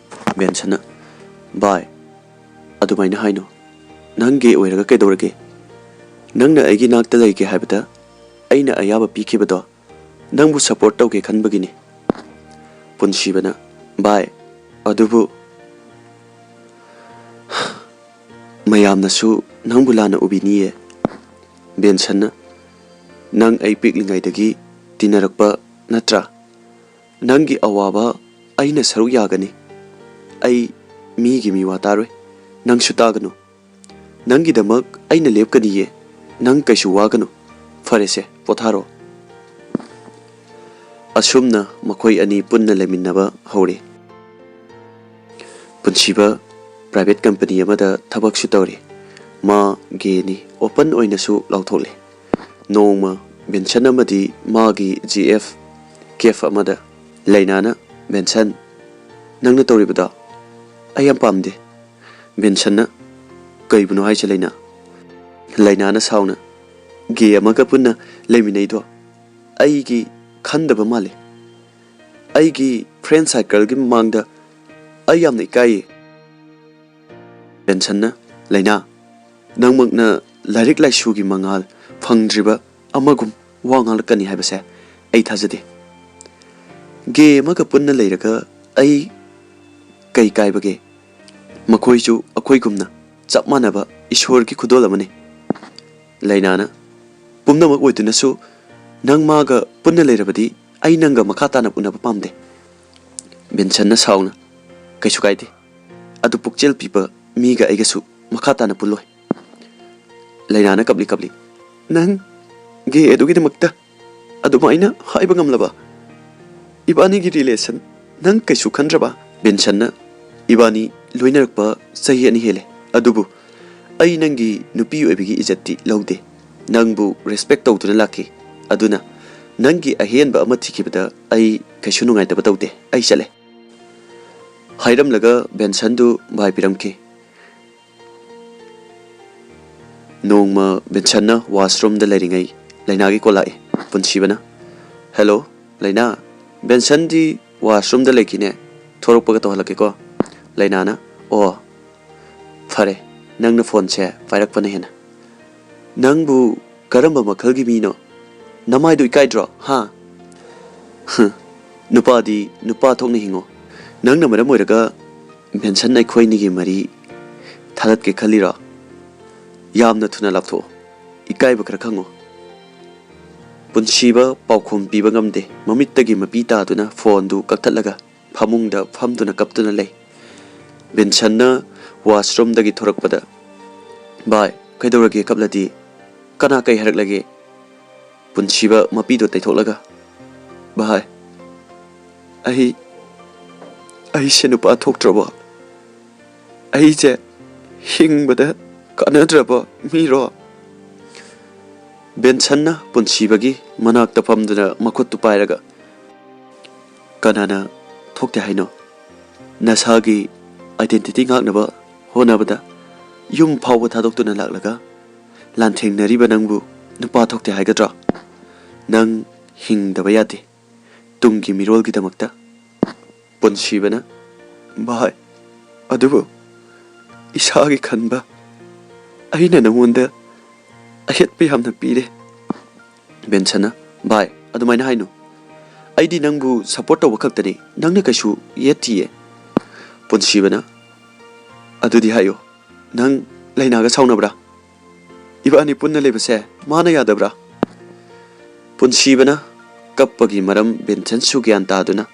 ꯕꯦꯟꯁꯟꯅ, "ꯚꯥꯏ, ꯑꯗꯨꯃꯥꯏꯅ ꯍꯥꯏꯅꯣ꯫ ꯅꯪ ꯒꯦ ꯑꯣꯏꯔꯒ ꯀꯩꯗꯧꯔꯒꯦ? ꯅꯪꯅ ꯑꯩꯒꯤ ꯅꯥꯛꯇ ꯂꯩꯒꯦ ꯍꯥꯏꯕꯗ ꯑꯩꯅ ꯑꯌꯥꯕ ꯄꯤꯈꯤꯕꯗꯣ ꯅꯪꯕꯨ ꯁꯄꯣꯔꯠ ꯇꯧꯒꯦ ꯈꯟꯕꯒꯤꯅꯤ꯫" ꯄꯨꯟꯁꯤꯕꯅ, "ꯚꯥꯏ, ꯑꯗꯨꯕꯨ ꯃꯌꯥꯝꯅꯁꯨ ꯅꯪꯕꯨ ꯂꯥꯟꯅ ꯎꯕꯤꯅꯤꯌꯦ꯫" ꯕꯦꯟꯁꯟꯅ, "ꯅꯪ ꯑꯩ ꯄꯤꯛꯂꯤꯉꯩꯗꯒꯤ ꯇꯤꯟꯅꯔꯛꯄ ꯅꯠꯇ꯭ꯔꯥ? ꯅꯪꯒꯤ ꯑꯋꯥꯕ ꯑꯩꯅ ꯁꯔꯨꯛ ꯌꯥꯒꯅꯤ꯫ ꯑꯩ ꯃꯤꯒꯤ ꯃꯤꯋꯥ ꯇꯥꯔꯣꯏ꯫ ꯅꯪꯁꯨ ꯇꯥꯒꯅꯨ꯫ ꯅꯪꯒꯤꯗꯃꯛ ꯑꯩꯅ ꯂꯦꯞꯀꯅꯤꯌꯦ꯫ ꯅꯪ ꯀꯩꯁꯨ ꯋꯥꯒꯅꯨ꯫ ꯐꯔꯦꯁꯦ, ꯄꯣꯊꯥꯔꯣ꯫" ꯑꯁꯨꯝꯅ ꯃꯈꯣꯏ ꯑꯅꯤ ꯄꯨꯟꯅ ꯂꯩꯃꯤꯟꯅꯕ ꯍꯧꯔꯦ꯫ ꯄꯨꯟꯁꯤꯕ ꯄ꯭ꯔꯥꯏꯚꯦꯠ ꯀꯝꯄꯅꯤ ꯑꯃꯗ ꯊꯕꯛꯁꯨ ꯇꯧꯔꯤ꯫ ꯃꯥ ꯒꯦꯅꯤ, ꯑꯣꯄꯟ ꯑꯣꯏꯅꯁꯨ ꯂꯥꯎꯊꯣꯛꯂꯤ꯫ ꯅꯣꯡꯃ ꯕꯦꯟꯁꯟ ꯑꯃꯗꯤ ꯃꯥꯒꯤ GF ꯀꯦꯐ ꯑꯃꯗ꯫ ꯂꯩꯅꯥꯅ, "ꯕꯦꯟꯁꯟ, ꯅꯪꯅ ꯇꯧꯔꯤꯕꯗꯣ ꯑꯩ ꯌꯥꯝ ꯄꯥꯝꯗꯦ꯫" ꯕꯦꯟꯁꯟꯅ, "ꯀꯩꯕꯨꯅꯣ ꯍꯥꯏꯁꯦ, ꯂꯩꯅꯥ?" ꯂꯩꯅꯥꯅ ꯁꯥꯎꯅ, "ꯒꯦ ꯑꯃꯒ ꯄꯨꯟꯅ ꯂꯩꯃꯤꯟꯅꯩꯗꯣ ꯑꯩꯒꯤ ꯈꯟꯗꯕ ꯃꯥꯜꯂꯤ꯫ ꯑꯩꯒꯤ ꯐ꯭ꯔꯦꯟ ꯁꯥꯔꯀꯜꯒꯤ ꯃꯃꯥꯡꯗ ꯑꯩ ꯌꯥꯝꯅ ꯏꯀꯥꯏꯌꯦ꯫" ꯕꯦꯟꯁꯟꯅ, "ꯂꯩꯅꯥ, ꯅꯪꯃꯛꯅ ꯂꯥꯏꯔꯤꯛ ꯂꯥꯏꯁꯨꯒꯤ ꯃꯉꯥꯜ ꯐꯪꯗ꯭ꯔꯤꯕ ꯑꯃꯒꯨꯝ ꯋꯥ ꯉꯥꯡꯂꯛꯀꯅꯤ ꯍꯥꯏꯕꯁꯦ ꯑꯩ ꯊꯥꯖꯗꯦ꯫ ꯒꯦ ꯑꯃꯒ ꯄꯨꯟꯅ ꯂꯩꯔꯒ ꯑꯩ ꯀꯩ ꯀꯥꯏꯕꯒꯦ? ꯃꯈꯣꯏꯁꯨ ꯑꯩꯈꯣꯏꯒꯨꯝꯅ ꯆꯞ ꯃꯥꯟꯅꯕ ꯏꯁꯣꯔꯒꯤ ꯈꯨꯗꯣꯜ ꯑꯃꯅꯤ꯫" ꯂꯩꯅꯥꯅ, "ꯄꯨꯝꯅꯃꯛ ꯑꯣꯏꯗꯨꯅꯁꯨ ꯅꯪ ꯃꯥꯒ ꯄꯨꯟꯅ ꯂꯩꯔꯕꯗꯤ ꯑꯩ ꯅꯪꯒ ꯃꯈꯥ ꯇꯥꯅ ꯎꯅꯕ ꯄꯥꯝꯗꯦ꯫" ꯕꯦꯟꯁꯟꯅ ꯁꯥꯎꯅ, "ꯀꯩꯁꯨ ꯀꯥꯏꯗꯦ꯫ ꯄꯨꯛꯆꯦꯜ ꯄꯤꯕ ꯃꯤꯒ ꯑꯩꯒꯁꯨ ꯃꯈꯥ ꯇꯥꯅ ꯄꯨꯜꯂꯣꯏ꯫ ꯂꯩꯅꯥꯅ ꯀꯞꯂꯤ ꯀꯞꯂꯤ, "ꯅꯪ ꯒꯦ ꯑꯗꯨꯒꯤꯗꯃꯛꯇ ꯑꯗꯨꯃꯥꯏꯅ ꯍꯥꯏꯕ ꯉꯝꯂꯕ? ꯏꯕꯥꯅꯤꯒꯤ ꯔꯤꯂꯦꯁꯟ ꯅꯪ ꯀꯩꯁꯨ ꯈꯟꯗ꯭ꯔꯕ?" ꯕꯦꯟꯁꯟꯅ, "ꯏꯕꯥꯅꯤ ꯂꯣꯏꯅꯔꯛꯄ ꯆꯍꯤ ꯑꯅꯤ ꯍꯦꯜꯂꯦ, ꯑꯗꯨꯕꯨ ꯑꯩ ꯅꯪꯒꯤ ꯅꯨꯄꯤ ꯑꯣꯏꯕꯒꯤ ꯏꯖꯠꯇꯤ ꯂꯧꯗꯦ꯫ ꯅꯪꯕꯨ ꯔꯦꯁꯄꯦꯛ ꯇꯧꯗꯨꯅ ꯂꯥꯛꯈꯤ꯫ ꯑꯗꯨꯅ ꯅꯪꯒꯤ ꯑꯍꯦꯟꯕ ꯑꯃ ꯊꯤꯈꯤꯕꯗ ꯑꯩ ꯀꯩꯁꯨ ꯅꯨꯡꯉꯥꯏꯇꯕ ꯇꯧꯗꯦ꯫ ꯑꯩ ꯆꯠꯂꯦ꯫" ꯍꯥꯏꯔꯝꯂꯒ ꯕꯦꯟꯁꯟꯗꯨ ꯚꯥꯏ ꯄꯤꯔꯝꯈꯤ꯫ ꯅꯣꯡꯃ ꯕꯦꯟꯁꯟꯅ ꯋꯥꯁꯔꯨꯝꯗ ꯂꯩꯔꯤꯉꯩ ꯂꯩꯅꯥꯒꯤ ꯀꯣꯜ ꯂꯥꯛꯏ꯫ ꯄꯨꯟꯁꯤꯕꯅ, "ꯍꯦꯜꯂꯣ, ꯂꯩꯅꯥ, ꯕꯦꯟꯁꯟꯗꯤ ꯋꯥꯁꯔꯨꯝꯗ ꯂꯩꯈꯤꯅꯦ, ꯊꯣꯔꯛꯄꯒ ꯇꯧꯍꯜꯂꯛꯀꯦꯀꯣ꯫" ꯂꯩꯅꯥꯅ, "ꯑꯣ, ꯐꯔꯦ, ꯅꯪꯅ ꯐꯣꯟꯁꯦ ꯄꯥꯏꯔꯛꯄꯅ ꯍꯦꯟꯅ꯫ ꯅꯪꯕꯨ ꯀꯔꯝꯕ ꯃꯈꯜꯒꯤ ꯃꯤꯅꯣ? ꯅꯃꯥꯏꯗꯨ ꯏꯀꯥꯏꯗ꯭ꯔꯣ, ꯍꯥ? ꯍꯨꯝ, ꯅꯨꯄꯥꯗꯤ ꯅꯨꯄꯥ ꯊꯣꯛꯅ ꯍꯤꯡꯉꯣ꯫ ꯅꯪꯅ ꯃꯔꯝ ꯑꯣꯏꯔꯒ ꯕꯦꯟꯁꯟ ꯑꯩꯈꯣꯏꯅꯤꯒꯤ ꯃꯔꯤ ꯊꯥꯗꯠꯀꯦ ꯈꯜꯂꯤꯔꯣ? ꯌꯥꯝꯅ ꯊꯨꯅ ꯂꯥꯞꯊꯣꯛꯑꯣ꯫ ꯏꯀꯥꯏꯕ ꯈꯔ ꯈꯪꯉꯣ꯫" ꯄꯨꯟꯁꯤꯕ ꯄꯥꯎꯈꯨꯝ ꯄꯤꯕ ꯉꯝꯗꯦ꯫ ꯃꯃꯤꯠꯇꯒꯤ ꯃꯄꯤ ꯇꯥꯗꯨꯅ ꯐꯣꯟꯗꯨ ꯀꯛꯊꯠꯂꯒ ꯐꯃꯨꯡꯗ ꯐꯝꯗꯨꯅ ꯀꯞꯇꯨꯅ ꯂꯩ꯫ ꯕꯦꯟꯁꯟꯅ ꯋꯥꯁꯔꯨꯝꯗꯒꯤ ꯊꯣꯔꯛꯄꯗ, "ꯚꯥꯏ, ꯀꯩꯗꯧꯔꯒꯦ ꯀꯞꯂꯗꯤ? ꯀꯅꯥ ꯀꯩ ꯍꯥꯏꯔꯛꯂꯒꯦ?" ꯄꯨꯟꯁꯤꯕ ꯃꯄꯤꯗꯨ ꯇꯩꯊꯣꯛꯂꯒ, "ꯚꯥꯏ, ꯑꯩ, ꯑꯩꯁꯦ ꯅꯨꯄꯥ ꯊꯣꯛꯇ꯭ꯔꯕꯣ? ꯑꯩꯁꯦ ꯍꯤꯡꯕꯗ ꯀꯥꯟꯅꯗ꯭ꯔꯕ ꯃꯤꯔꯣ?" ꯕꯦꯟꯁꯟꯅ ꯄꯨꯟꯁꯤꯕꯒꯤ ꯃꯅꯥꯛꯇ ꯐꯝꯗꯨꯅ ꯃꯈꯨꯠꯇꯨ ꯄꯥꯏꯔꯒ, "ꯀꯅꯥꯅ ꯊꯣꯛꯇꯦ ꯍꯥꯏꯅꯣ? ꯅꯁꯥꯒꯤ ꯑꯥꯏꯗꯦꯟꯇꯤꯇꯤ ꯉꯥꯛꯅꯕ ꯍꯣꯠꯅꯕꯗ ꯌꯨꯝ ꯐꯥꯎꯕ ꯊꯥꯗꯣꯛꯇꯨꯅ ꯂꯥꯛꯂꯒ ꯂꯥꯟꯊꯦꯡꯅꯔꯤꯕ ꯅꯪꯕꯨ ꯅꯨꯄꯥ ꯊꯣꯛꯇꯦ ꯍꯥꯏꯒꯗ꯭ꯔꯣ? ꯅꯪ ꯍꯤꯡꯗꯕ ꯌꯥꯗꯦ, ꯇꯨꯡꯒꯤ ꯃꯤꯔꯣꯜꯒꯤꯗꯃꯛꯇ꯫" ꯄꯨꯟꯁꯤꯕꯅ, "ꯚꯥꯏ, ꯑꯗꯨꯕꯨ ꯏꯁꯥꯒꯤ ꯈꯟꯕ ꯑꯩꯅ ꯅꯉꯣꯟꯗ ꯑꯍꯦꯠꯄ ꯌꯥꯝꯅ ꯄꯤꯔꯦ꯫" ꯕꯦꯟꯁꯟꯅ, "ꯚꯥꯏ, ꯑꯗꯨꯃꯥꯏꯅ ꯍꯥꯏꯅꯨ꯫ ꯑꯩꯗꯤ ꯅꯪꯕꯨ ꯁꯞꯄꯣꯔꯠ ꯇꯧꯕ ꯈꯛꯇꯅꯤ, ꯅꯪꯅ ꯀꯩꯁꯨ ꯌꯦꯠꯇꯤꯌꯦ꯫" ꯄꯨꯟꯁꯤꯕꯅ, "ꯑꯗꯨꯗꯤ ꯍꯥꯏꯌꯨ, ꯅꯪ ꯂꯩꯅꯥꯒ ꯁꯥꯎꯅꯕ꯭ꯔꯥ? ꯏꯕꯥꯅꯤ ꯄꯨꯟꯅ ꯂꯩꯕꯁꯦ ꯃꯥꯅ ꯌꯥꯗꯕ꯭ꯔꯥ?" ꯄꯨꯟꯁꯤꯕꯅ ꯀꯞꯄꯒꯤ ꯃꯔꯝ ꯕꯦꯟꯁꯟꯁꯨ ꯒ꯭ꯌꯥꯟ ꯇꯥꯗꯨꯅ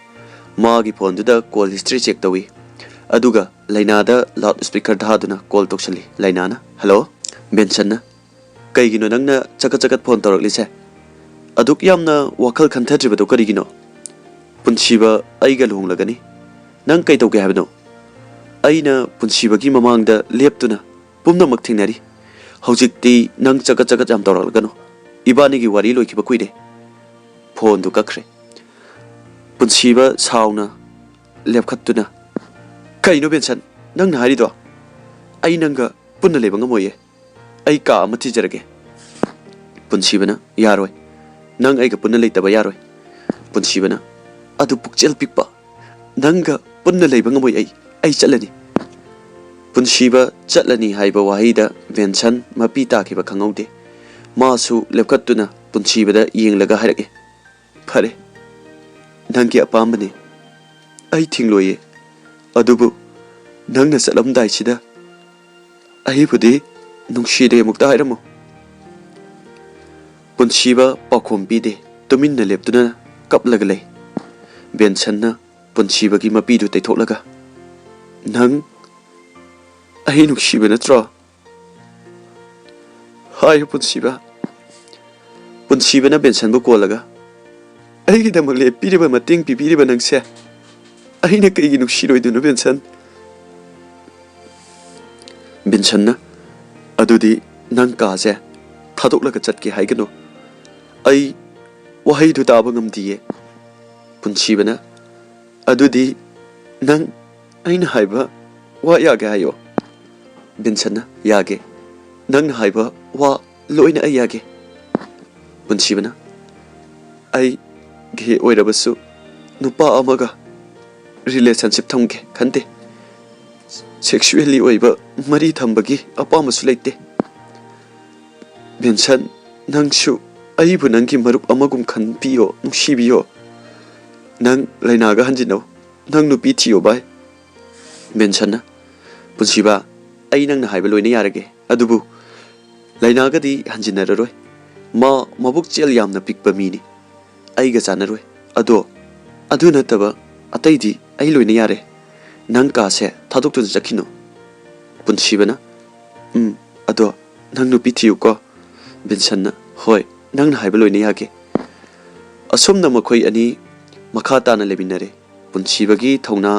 ꯃꯥꯒꯤ ꯐꯣꯟꯗꯨꯗ ꯀꯣꯜ ꯍꯤꯁꯇ꯭ꯔꯤ ꯆꯦꯛ ꯇꯧꯏ꯫ ꯑꯗꯨꯒ ꯂꯥꯏꯅꯥꯗ ꯂꯥꯎꯗ ꯁ꯭ꯄꯤꯀꯔ ꯊꯥꯗꯨꯅ ꯀꯣꯜ ꯇꯧꯁꯜꯂꯤ꯫ ꯂꯥꯏꯅꯥꯅ, "ꯍꯜꯂꯣ, ꯕꯦꯟꯁꯟꯅ꯫ ꯀꯩꯒꯤꯅꯣ ꯅꯪꯅ ꯆꯒꯠ ꯆꯒꯠ ꯐꯣꯟ ꯇꯧꯔꯛꯂꯤꯁꯦ? ꯑꯗꯨꯛ ꯌꯥꯝꯅ ꯋꯥꯈꯜ ꯈꯟꯊꯗ꯭ꯔꯤꯕꯗꯣ ꯀꯔꯤꯒꯤꯅꯣ? ꯄꯨꯟꯁꯤꯕ ꯑꯩꯒ ꯂꯨꯍꯣꯡꯂꯒꯅꯤ꯫ ꯅꯪ ꯀꯩ ꯇꯧꯒꯦ ꯍꯥꯏꯕꯅꯣ?" ꯑꯩꯅ ꯄꯨꯟꯁꯤꯕꯒꯤ ꯃꯃꯥꯡꯗ ꯂꯦꯞꯇꯨꯅ ꯄꯨꯝꯅꯃꯛ ꯊꯦꯡꯅꯔꯤ꯫ "ꯍꯧꯖꯤꯛꯇꯤ ꯅꯪ ꯆꯒꯠ ꯆꯒꯠ ꯌꯥꯝ ꯇꯧꯔꯛꯂꯒꯅꯨ꯫ ꯏꯕꯥꯅꯤꯒꯤ ꯋꯥꯔꯤ ꯂꯣꯏꯈꯤꯕ ꯀꯨꯏꯔꯦ꯫" ꯐꯣꯟꯗꯨ ꯀꯛꯈ꯭ꯔꯦ꯫ ꯄꯨꯟꯁꯤꯕ ꯁꯥꯎꯅ ꯂꯦꯞꯈꯠꯇꯨꯅ, "ꯀꯩꯅꯣ ꯕꯦꯟꯁꯟ, ꯅꯪꯅ ꯍꯥꯏꯔꯤꯗꯣ? ꯑꯩ ꯅꯪꯒ ꯄꯨꯟꯅ ꯂꯩꯕ ꯉꯝꯃꯣꯏꯌꯦ꯫ ꯑꯩ ꯀꯥ ꯑꯃ ꯊꯤꯖꯔꯒꯦ꯫" ꯄꯨꯟꯁꯤꯕꯅ, "ꯌꯥꯔꯣꯏ꯫ ꯅꯪ ꯑꯩꯒ ꯄꯨꯟꯅ ꯂꯩꯇꯕ ꯌꯥꯔꯣꯏ꯫" ꯄꯨꯟꯁꯤꯕꯅ, "ꯑꯗꯨ ꯄꯨꯛꯆꯦꯜ ꯄꯤꯛꯄ, ꯅꯪꯒ ꯄꯨꯟꯅ ꯂꯩꯕ ꯉꯝꯃꯣꯏ ꯑꯩ꯫ ꯑꯩ ꯆꯠꯂꯅꯤ꯫" ꯄꯨꯟꯁꯤꯕ ꯆꯠꯂꯅꯤ ꯍꯥꯏꯕ ꯋꯥꯍꯩꯗ ꯕꯦꯟꯁꯟ ꯃꯄꯤ ꯇꯥꯈꯤꯕ ꯈꯪꯍꯧꯗꯦ꯫ ꯃꯥꯁꯨ ꯂꯦꯞꯈꯠꯇꯨꯅ ꯄꯨꯟꯁꯤꯕꯗ ꯌꯦꯡꯂꯒ ꯍꯥꯏꯔꯛꯏ, "ꯐꯔꯦ, ꯅꯪꯒꯤ ꯑꯄꯥꯝꯕꯅꯤ꯫ ꯑꯩ ꯊꯤꯡꯂꯣꯏꯌꯦ꯫ ꯑꯗꯨꯕꯨ ꯅꯪꯅ ꯆꯠꯂꯝꯗꯥꯏꯁꯤꯗ ꯑꯩꯕꯨꯗꯤ ꯅꯨꯡꯁꯤꯗꯦ ꯑꯃꯨꯛꯇ ꯍꯥꯏꯔꯝꯃꯨ꯫" ꯄꯨꯟꯁꯤꯕ ꯄꯥꯎꯈꯨꯝ ꯄꯤꯗꯦ꯫ ꯇꯨꯃꯤꯟꯅ ꯂꯦꯞꯇꯨꯅ ꯀꯞꯂꯒ ꯂꯩ꯫ ꯕꯦꯟꯁꯟꯅ ꯄꯨꯟꯁꯤꯕꯒꯤ ꯃꯄꯤꯗꯨ ꯇꯩꯊꯣꯛꯂꯒ, "ꯅꯪ ꯑꯩ ꯅꯨꯡꯁꯤꯕ ꯅꯠꯇ꯭ꯔꯣ?" "ꯍꯥꯏꯌꯨ, ꯄꯨꯟꯁꯤꯕ꯫" ꯄꯨꯟꯁꯤꯕꯅ ꯕꯦꯟꯁꯟꯕꯨ ꯀꯣꯜꯂꯒ, "ꯑꯩꯒꯤꯗꯃꯛ ꯂꯦꯞꯄꯤꯔꯤꯕ, ꯃꯇꯦꯡ ꯄꯤꯕꯤꯔꯤꯕ ꯅꯪꯁꯦ ꯑꯩꯅ ꯀꯩꯒꯤ ꯅꯨꯡꯁꯤꯔꯣꯏꯗꯣꯏꯅꯣ, ꯕꯦꯟꯁꯟ?" ꯕꯦꯟꯁꯟꯅ, "ꯑꯗꯨꯗꯤ ꯅꯪ ꯀꯥꯁꯦ ꯊꯥꯗꯣꯛꯂꯒ ꯆꯠꯀꯦ ꯍꯥꯏꯒꯅꯨ꯫ ꯑꯩ ꯋꯥꯍꯩꯗꯨ ꯇꯥꯕ ꯉꯝꯗꯤꯌꯦ꯫" ꯄꯨꯟꯁꯤꯕꯅ, "ꯑꯗꯨꯗꯤ ꯅꯪ ꯑꯩꯅ ꯍꯥꯏꯕ ꯋꯥ ꯌꯥꯒꯦ ꯍꯥꯏꯌꯣ꯫" ꯕꯦꯟꯁꯟꯅ, "ꯌꯥꯒꯦ꯫ ꯅꯪꯅ ꯍꯥꯏꯕ ꯋꯥ ꯂꯣꯏꯅ ꯑꯩ ꯌꯥꯒꯦ꯫" ꯄꯨꯟꯁꯤꯕꯅ, "ꯑꯩ ꯒꯦ ꯑꯣꯏꯔꯕꯁꯨ ꯅꯨꯄꯥ ꯑꯃꯒ ꯔꯤꯂꯦꯁꯟꯁꯤꯞ ꯊꯝꯒꯦ ꯈꯟꯗꯦ꯫ ꯁꯦꯛꯁꯨꯋꯦꯜꯂꯤ ꯑꯣꯏꯕ ꯃꯔꯤ ꯊꯝꯕꯒꯤ ꯑꯄꯥꯝꯕꯁꯨ ꯂꯩꯇꯦ꯫ ꯕꯦꯟꯁꯟ, ꯅꯪꯁꯨ ꯑꯩꯕꯨ ꯅꯪꯒꯤ ꯃꯔꯨꯞ ꯑꯃꯒꯨꯝ ꯈꯟꯕꯤꯌꯣ, ꯅꯨꯡꯁꯤꯕꯤꯌꯣ꯫ ꯅꯪ ꯂꯥꯏꯅꯥꯒ ꯍꯟꯖꯤꯟꯅꯧ꯫ ꯅꯪ ꯅꯨꯄꯤ ꯊꯤꯌꯣ ꯚꯥꯏ꯫" ꯕꯦꯟꯁꯟꯅ, "ꯄꯨꯟꯁꯤꯕ, ꯑꯩ ꯅꯪꯅ ꯍꯥꯏꯕ ꯂꯣꯏꯅ ꯌꯥꯔꯒꯦ, ꯑꯗꯨꯕꯨ ꯂꯥꯏꯅꯥꯒꯗꯤ ꯍꯟꯖꯤꯟꯅꯔꯔꯣꯏ꯫ ꯃꯥ ꯃꯕꯨꯛ ꯆꯦꯜ ꯌꯥꯝꯅ ꯄꯤꯛꯄ ꯃꯤꯅꯤ꯫ ꯑꯩꯒ ꯆꯥꯟꯅꯔꯣꯏ꯫ ꯑꯗꯣ ꯑꯗꯨ ꯅꯠꯇꯕ ꯑꯇꯩꯗꯤ ꯑꯩ ꯂꯣꯏꯅ ꯌꯥꯔꯦ꯫ ꯅꯪ ꯀꯥꯁꯦ ꯊꯥꯗꯣꯛꯇꯨꯅ ꯆꯠꯈꯤꯅꯨ꯫ ꯄꯨꯟꯁꯤꯕꯅ, "ꯎꯝ, ꯑꯗꯣ ꯅꯪ ꯅꯨꯄꯤ ꯊꯤꯌꯨꯀꯣ꯫" ꯕꯦꯟꯁꯟꯅ, "ꯍꯣꯏ, ꯅꯪꯅ ꯍꯥꯏꯕ ꯂꯣꯏꯅ ꯌꯥꯒꯦ꯫" ꯑꯁꯨꯝꯅ ꯃꯈꯣꯏ ꯑꯅꯤ ꯃꯈꯥ ꯇꯥꯅ ꯂꯩꯃꯤꯟꯅꯔꯦ꯫ ꯄꯨꯟꯁꯤꯕꯒꯤ ꯊꯧꯅꯥ,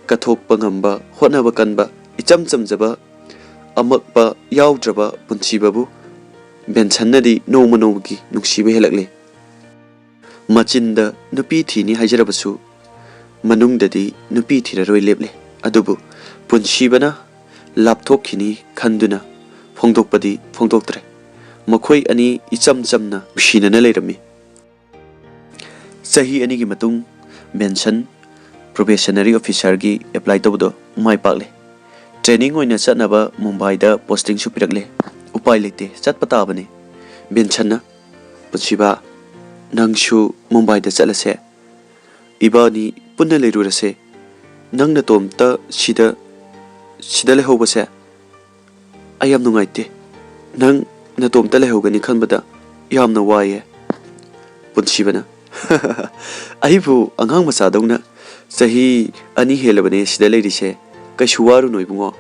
ꯀꯠꯊꯣꯛꯄ ꯉꯝꯕ, ꯍꯣꯠꯅꯕ ꯀꯟꯕ, ꯏꯆꯝ ꯆꯝꯖꯕ, ꯑꯃꯛꯄ ꯌꯥꯎꯗ꯭ꯔꯕ ꯄꯨꯟꯁꯤꯕꯕꯨ ꯕꯦꯟꯁꯟꯅꯗꯤ ꯅꯣꯡꯃ ꯅꯣꯡꯃꯒꯤ ꯅꯨꯡꯁꯤꯕ ꯍꯦꯜꯂꯛꯂꯦ꯫ ꯃꯆꯤꯟꯗ ꯅꯨꯄꯤ ꯊꯤꯅꯤ ꯍꯥꯏꯖꯔꯕꯁꯨ, ꯃꯅꯨꯡꯗꯗꯤ ꯅꯨꯄꯤ ꯊꯤꯔꯔꯣꯏ ꯂꯦꯞꯂꯦ꯫ ꯑꯗꯨꯕꯨ ꯄꯨꯟꯁꯤꯕꯅ ꯂꯥꯞꯊꯣꯛꯈꯤꯅꯤ ꯈꯟꯗꯨꯅ ꯐꯣꯡꯗꯣꯛꯄꯗꯤ ꯐꯣꯡꯗꯣꯛꯇ꯭ꯔꯦ꯫ ꯃꯈꯣꯏ ꯑꯅꯤ ꯏꯆꯝ ꯆꯝꯅ ꯅꯨꯡꯁꯤꯅꯅ ꯂꯩꯔꯝꯃꯤ꯫ ꯆꯍꯤ ꯑꯅꯤꯒꯤ ꯃꯇꯨꯡ ꯕꯦꯟꯁꯟ probationary officerꯒꯤ apply ꯇꯧꯕꯗꯣ ꯃꯥꯏ ꯄꯥꯛꯂꯦ꯫ Training ꯑꯣꯏꯅ ꯆꯠꯅꯕ ꯃꯨꯝꯕꯥꯏꯗ postingꯁꯨ ꯄꯤꯔꯛꯂꯦ꯫ ꯎꯄꯥꯏ ꯂꯩꯇꯦ, ꯆꯠꯄ ꯇꯥꯕꯅꯤ꯫ ꯕꯦꯟꯁꯟꯅ, "ꯄꯨꯟꯁꯤꯕ, ꯅꯪꯁꯨ ꯃꯨꯝꯕꯥꯏꯗ ꯆꯠꯂꯁꯦ꯫ ꯏꯕꯥꯅꯤ ꯄꯨꯟꯅ ꯂꯩꯔꯨꯔꯁꯦ꯫ ꯅꯪ ꯅꯇꯣꯝꯇ ꯁꯤꯗ, ꯁꯤꯗ ꯂꯩꯍꯧꯕꯁꯦ ꯑꯩ ꯌꯥꯝ ꯅꯨꯡꯉꯥꯏꯇꯦ꯫ ꯅꯪ ꯅꯇꯣꯝꯇ ꯂꯩꯍꯧꯒꯅꯤ ꯈꯟꯕꯗ ꯌꯥꯝꯅ ꯋꯥꯏꯌꯦ꯫" ꯄꯨꯟꯁꯤꯕꯅ, "ꯑꯩꯕꯨ ꯑꯉꯥꯡ ꯃꯆꯥꯗꯧꯅ ꯆꯍꯤ ꯑꯅꯤ ꯍꯦꯜꯂꯕꯅꯦ ꯁꯤꯗ ꯂꯩꯔꯤꯁꯦ꯫ ꯀꯩꯁꯨ ꯋꯥꯔꯨꯅꯨ ꯏꯕꯨꯡꯉꯣ꯫"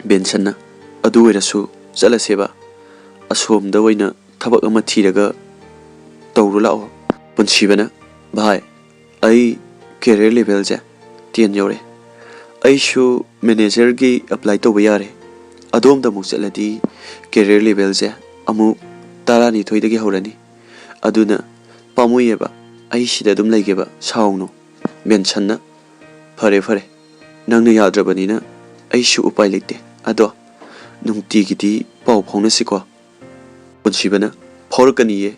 ꯕꯦꯟꯁꯟꯅ, "ꯑꯗꯨ ꯑꯣꯏꯔꯁꯨ ꯆꯠꯂꯁꯦꯕ꯫ ꯑꯁꯣꯝꯗ ꯑꯣꯏꯅ ꯊꯕꯛ ꯑꯃ ꯊꯤꯔꯒ ꯇꯧꯔꯨ ꯂꯥꯛꯑꯣ꯫" ꯄꯨꯟꯁꯤꯕꯅ, "ꯚꯥꯏ, ꯑꯩ career levelꯁꯦ ten ꯌꯧꯔꯦ꯫ ꯑꯩꯁꯨ managerꯒꯤ apply ꯇꯧꯕ ꯌꯥꯔꯦ꯫ ꯑꯗꯣꯝꯗ ꯑꯃꯨꯛ ꯆꯠꯂꯗꯤ career levelꯁꯦ ꯑꯃꯨꯛ ꯇꯔꯥꯅꯤꯊꯣꯏꯗꯒꯤ ꯍꯧꯔꯅꯤ꯫ ꯑꯗꯨꯅ ꯄꯥꯝꯃꯨꯏꯌꯦꯕ, ꯑꯩ ꯁꯤꯗ ꯑꯗꯨꯝ ꯂꯩꯒꯦꯕ, ꯁꯥꯎꯅꯨ꯫" ꯕꯦꯟꯁꯟꯅ, "ꯐꯔꯦ, ꯐꯔꯦ, ꯅꯪꯅ ꯌꯥꯗ꯭ꯔꯕꯅꯤꯅ ꯑꯩꯁꯨ ꯎꯄꯥꯏ ꯂꯩꯇꯦ꯫ ꯑꯗꯣ ꯅꯨꯡꯇꯤꯒꯤꯗꯤ ꯄꯥꯎ ꯐꯥꯎꯅꯁꯤꯀꯣ꯫" ꯄꯨꯟꯁꯤꯕꯅ, "ꯐꯥꯎꯔꯛꯀꯅꯤꯌꯦ꯫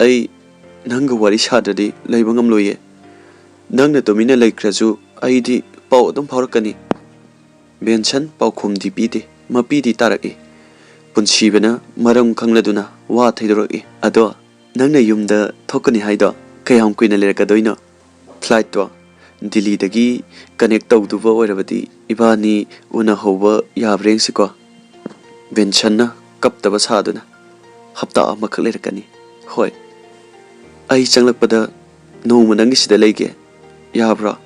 ꯑꯩ ꯅꯪꯒ ꯋꯥꯔꯤ ꯁꯥꯗ꯭ꯔꯗꯤ ꯂꯩꯕ ꯉꯝꯂꯣꯏꯌꯦ꯫ ꯅꯪꯅ ꯇꯨꯃꯤꯟꯅ ꯂꯩꯈ꯭ꯔꯁꯨ ꯑꯩꯗꯤ ꯄꯥꯎ ꯑꯗꯨꯝ ꯐꯥꯎꯔꯛꯀꯅꯤ꯫" ꯕꯦꯟꯁꯟ ꯄꯥꯎꯈꯨꯝꯗꯤ ꯄꯤꯗꯦ, ꯃꯄꯤꯗꯤ ꯇꯥꯔꯛꯏ꯫ ꯄꯨꯟꯁꯤꯕꯅ ꯃꯔꯝ ꯈꯪꯂꯗꯨꯅ ꯋꯥ ꯊꯩꯗꯣꯔꯛꯏ꯫ "ꯑꯗꯣ ꯅꯪꯅ ꯌꯨꯝꯗ ꯊꯣꯛꯀꯅꯤ ꯍꯥꯏꯗꯣ ꯀꯌꯥꯝ ꯀꯨꯏꯅ ꯂꯩꯔꯛꯀꯗꯣꯏꯅꯣ? Flightꯇꯣ ꯗꯤꯜꯂꯤꯗꯒꯤ connect ꯇꯧꯗꯨꯕ ꯑꯣꯏꯔꯕꯗꯤ ꯏꯕꯥꯅꯤ ꯎꯅꯍꯧꯕ ꯌꯥꯕ꯭ꯔꯥ ꯌꯦꯡꯁꯤꯀꯣ꯫" ꯕꯦꯟꯁꯟꯅ ꯀꯞꯇꯕ ꯁꯥꯗꯨꯅ, "ꯍꯞꯇꯥ ꯑꯃꯈꯛ ꯂꯩꯔꯛꯀꯅꯤ꯫ ꯍꯣꯏ, ꯑꯩ ꯆꯪꯂꯛꯄꯗ ꯅꯣꯡꯃ ꯅꯪꯒꯤ ꯁꯤꯗ ꯂꯩꯒꯦ, ꯌꯥꯕ꯭ꯔꯥ?"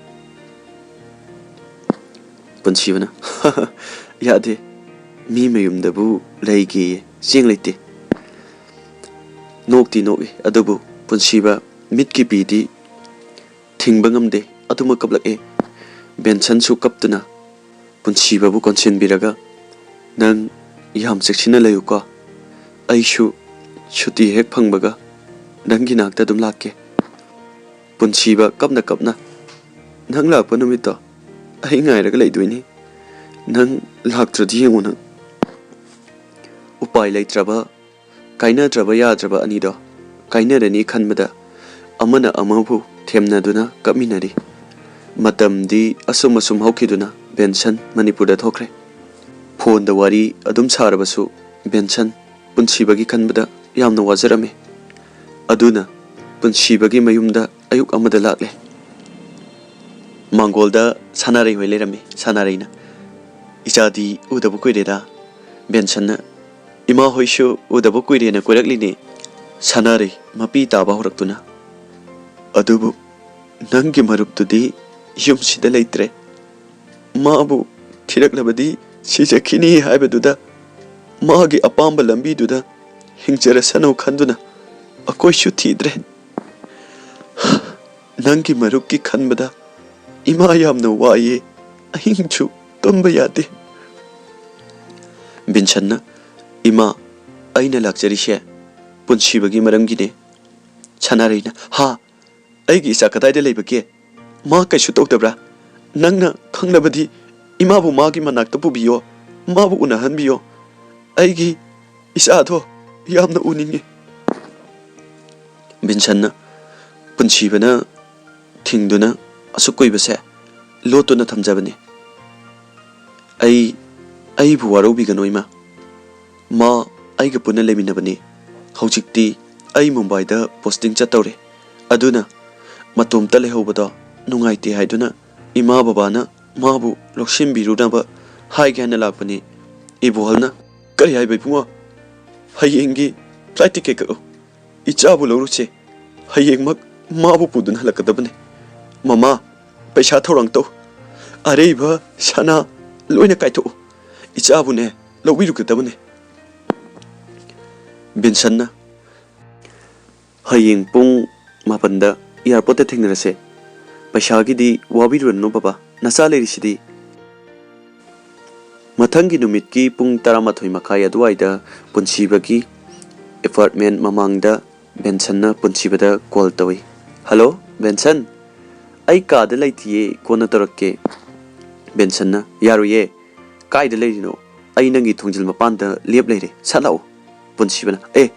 ꯄꯨꯟꯁꯤꯕꯅ, "ꯌꯥꯗꯦ, ꯃꯤ ꯃꯌꯨꯝꯗꯕꯨ ꯂꯩꯒꯦꯌꯦ, ꯆꯦꯡ ꯂꯩꯇꯦ"꯫ ꯅꯣꯛꯇꯤ ꯅꯣꯛꯏ, ꯑꯗꯨꯕꯨ ꯄꯨꯟꯁꯤꯕ ꯃꯤꯠꯀꯤ ꯄꯤꯗꯤ ꯊꯤꯡꯕ ꯉꯝꯗꯦ, ꯑꯗꯨꯃꯛ ꯀꯞꯂꯛꯑꯦ꯫ ꯕꯦꯟꯁꯟꯁꯨ ꯀꯞꯇꯨꯅ ꯄꯨꯟꯁꯤꯕꯕꯨ ꯀꯣꯟꯁꯤꯟꯕꯤꯔꯒ, "ꯅꯪ ꯌꯥꯝ ꯆꯦꯛꯁꯤꯟꯅ ꯂꯩꯌꯨꯀꯣ, ꯑꯩꯁꯨ ꯁꯨꯇꯤ ꯍꯦꯛ ꯐꯪꯕꯒ ꯅꯪꯒꯤ ꯅꯥꯛꯇ ꯑꯗꯨꯝ ꯂꯥꯛꯀꯦ"꯫ ꯄꯨꯟꯁꯤꯕ ꯀꯞꯅ ꯀꯞꯅ, "ꯅꯪ ꯂꯥꯛꯄ ꯅꯨꯃꯤꯠꯇꯣ ꯑꯩ ꯉꯥꯏꯔꯒ ꯂꯩꯗꯣꯏꯅꯤ, ꯅꯪ ꯂꯥꯛꯇ꯭ꯔꯗꯤ ꯌꯦꯡꯉꯨ ꯅꯪ"꯫ ꯎꯄꯥꯏ ꯂꯩꯇ꯭ꯔꯕ, ꯀꯥꯏꯅꯗ꯭ꯔꯕ ꯌꯥꯗ꯭ꯔꯕ ꯑꯅꯤꯗꯣ ꯀꯥꯏꯅꯔꯅꯤ ꯈꯟꯕꯗ ꯑꯃꯅ ꯑꯃꯕꯨ ꯊꯦꯝꯅꯗꯨꯅ ꯀꯞꯃꯤꯟꯅꯔꯤ꯫ ꯃꯇꯝꯗꯤ ꯑꯁꯨꯝ ꯑꯁꯨꯝ ꯍꯧꯈꯤꯗꯨꯅ ꯕꯦꯟꯁꯟ ꯃꯅꯤꯄꯨꯔꯗ ꯊꯣꯛꯈ꯭ꯔꯦ꯫ ꯐꯣꯟꯗ ꯋꯥꯔꯤ ꯑꯗꯨꯝ ꯁꯥꯔꯕꯁꯨ ꯕꯦꯟꯁꯟ ꯄꯨꯟꯁꯤꯕꯒꯤ ꯈꯟꯕꯗ ꯌꯥꯝꯅ ꯋꯥꯖꯔꯝꯃꯤ꯫ ꯑꯗꯨꯅ ꯄꯨꯟꯁꯤꯕꯒꯤ ꯃꯌꯨꯝꯗ ꯑꯌꯨꯛ ꯑꯃꯗ ꯂꯥꯛꯂꯦ꯫ ꯃꯥꯡꯒꯣꯜꯗ ꯁꯅꯥꯔꯩ ꯍꯣꯏ ꯂꯩꯔꯝꯃꯤ꯫ ꯁꯅꯥꯔꯩꯅ, "ꯏꯆꯥꯗꯤ ꯎꯗꯕ ꯀꯨꯏꯔꯦꯗ"꯫ ꯕꯦꯟꯁꯟꯅ, "ꯏꯃꯥ ꯍꯣꯏꯁꯨ ꯎꯗꯕ ꯀꯨꯏꯔꯦꯅ ꯀꯣꯏꯔꯛꯂꯤꯅꯦ"꯫ ꯁꯅꯥꯔꯩ ꯃꯄꯤ ꯇꯥꯕ ꯍꯧꯔꯛꯇꯨꯅ, "ꯑꯗꯨꯕꯨ ꯅꯪꯒꯤ ꯃꯔꯨꯞꯇꯨꯗꯤ ꯌꯨꯝꯁꯤꯗ ꯂꯩꯇ꯭ꯔꯦ꯫ ꯃꯥꯕꯨ ꯊꯤꯔꯛꯂꯕꯗꯤ ꯁꯤꯖꯈꯤꯅꯤ ꯍꯥꯏꯕꯗꯨꯗ ꯃꯥꯒꯤ ꯑꯄꯥꯝꯕ ꯂꯝꯕꯤꯗꯨꯗ ꯍꯤꯡꯖꯔꯁꯅꯨ ꯈꯟꯗꯨꯅ ꯑꯩꯈꯣꯏꯁꯨ ꯊꯤꯗ꯭ꯔꯦ꯫ ꯅꯪꯒꯤ ꯃꯔꯨꯞꯀꯤ ꯈꯟꯕꯗ ꯏꯃꯥ ꯌꯥꯝꯅ ꯋꯥꯏꯌꯦ, ꯑꯍꯤꯡꯁꯨ ꯇꯨꯝꯕ ꯌꯥꯗꯦ"꯫ ꯕꯤꯟꯁꯟꯅ, "ꯏꯃꯥ, ꯑꯩꯅ ꯂꯥꯛꯆꯔꯤꯁꯦ ꯄꯨꯟꯁꯤꯕꯒꯤ ꯃꯔꯝꯒꯤꯅꯦ"꯫ ꯁꯅꯥꯔꯩꯅ, "ꯍꯥ? ꯑꯩꯒꯤ ꯏꯆꯥ ꯀꯗꯥꯏꯗ ꯂꯩꯕꯒꯦ? ꯃꯥ ꯀꯩꯁꯨ ꯇꯧꯗꯕ꯭ꯔꯥ? ꯅꯪꯅ ꯈꯪꯂꯕꯗꯤ ꯏꯃꯥꯕꯨ ꯃꯥꯒꯤ ꯃꯅꯥꯛꯇ ꯄꯨꯕꯤꯌꯣ, ꯃꯥꯕꯨ ꯎꯅꯍꯟꯕꯤꯌꯣ꯫ ꯑꯩꯒꯤ ꯏꯆꯥꯗꯣ ꯌꯥꯝꯅ ꯎꯅꯤꯡꯉꯤ"꯫ ꯕꯤꯟꯁꯟꯅ, "ꯄꯨꯟꯁꯤꯕꯅ ꯊꯤꯡꯗꯨꯅ ꯑꯁꯨꯛ ꯀꯨꯏꯕꯁꯦ ꯂꯣꯠꯇꯨꯅ ꯊꯝꯖꯕꯅꯤ꯫ ꯑꯩ, ꯑꯩꯕꯨ ꯋꯥꯔꯧꯕꯤꯒꯅꯨ ꯏꯃꯥ꯫ ꯃꯥ ꯑꯩꯒ ꯄꯨꯟꯅ ꯂꯩꯃꯤꯟꯅꯕꯅꯤ꯫ ꯍꯧꯖꯤꯛꯇꯤ ꯑꯩ ꯃꯨꯝꯕꯥꯏꯗ ꯄꯣꯁꯇꯤꯡ ꯆꯠꯇꯧꯔꯦ꯫ ꯑꯗꯨꯅ ꯃꯇꯣꯝꯇ ꯂꯩꯍꯧꯕꯗꯣ ꯅꯨꯡꯉꯥꯏꯇꯦ ꯍꯥꯏꯗꯨꯅ ꯏꯃꯥ ꯕꯕꯥꯅ ꯃꯥꯕꯨ ꯂꯧꯁꯤꯟꯕꯤꯔꯨꯅꯕ ꯍꯥꯏꯒꯦ ꯍꯥꯏꯅ ꯂꯥꯛꯄꯅꯤ"꯫ ꯏꯕꯣꯍꯜꯅ, "ꯀꯔꯤ ꯍꯥꯏꯕ ꯏꯕꯨꯡꯉꯣ? ꯍꯌꯦꯡꯒꯤ ꯐ꯭ꯂꯥꯏꯠ ꯇꯤꯀꯦꯠ ꯀꯛꯎ꯫ ꯏꯆꯥꯕꯨ ꯂꯧꯔꯨꯁꯦ꯫ ꯍꯌꯦꯡꯃꯛ ꯃꯥꯕꯨ ꯄꯨꯗꯨꯅ ꯍꯜꯂꯛꯀꯗꯕꯅꯤ꯫ ꯃꯃꯥ, ꯄꯩꯁꯥ ꯊꯧꯔꯥꯡ ꯇꯧ꯫ ꯑꯔꯩꯕ ꯁꯅꯥ ꯂꯣꯏꯅ ꯀꯥꯏꯊꯣꯛꯎ꯫ ꯏꯆꯥꯕꯨꯅꯦ ꯂꯧꯕꯤꯔꯨꯒꯗꯕꯅꯦ꯫ ꯕꯦꯟꯁꯟꯅ, "ꯍꯌꯦꯡ ꯄꯨꯡ ꯃꯥꯄꯟꯗ ꯑꯦꯌꯥꯔꯄꯣꯔꯠꯇ ꯊꯦꯡꯅꯔꯁꯦ꯫ ꯄꯩꯁꯥꯒꯤꯗꯤ ꯋꯥꯕꯤꯔꯨꯔꯅꯨ ꯕꯕꯥ, ꯅꯆꯥ ꯂꯩꯔꯤꯁꯤꯗꯤ꯫" ꯃꯊꯪꯒꯤ ꯅꯨꯃꯤꯠꯀꯤ ꯄꯨꯡ ꯇꯔꯥꯃꯥꯊꯣꯏ ꯃꯈꯥꯏ ꯑꯗꯨꯋꯥꯏꯗ ꯄꯨꯟꯁꯤꯕꯒꯤ ꯑꯦꯄꯥꯔꯠꯃꯦꯟ ꯃꯃꯥꯡꯗ ꯕꯦꯟꯁꯟꯅ ꯄꯨꯟꯁꯤꯕꯗ ꯀꯣꯜ ꯇꯧꯏ꯫ "ꯍꯜꯂꯣ, ꯕꯦꯟꯁꯟ꯫ ꯑꯩ ꯀꯥꯗ ꯂꯩꯇꯤꯌꯦ, ꯀꯣꯟꯅ ꯇꯧꯔꯛꯀꯦ꯫" ꯕꯦꯟꯁꯟꯅ, "ꯌꯥꯔꯣꯏꯌꯦ꯫ ꯀꯥꯏꯗ ꯂꯩꯔꯤꯅꯣ? ꯑꯩ ꯅꯪꯒꯤ ꯊꯣꯡꯖꯤꯜ ꯃꯄꯥꯟꯗ ꯂꯦꯞ ꯂꯩꯔꯦ꯫ ꯁꯠ ꯂꯥꯛꯑꯣ꯫" ꯄꯨꯟꯁꯤꯕꯅ, "ꯑꯦ,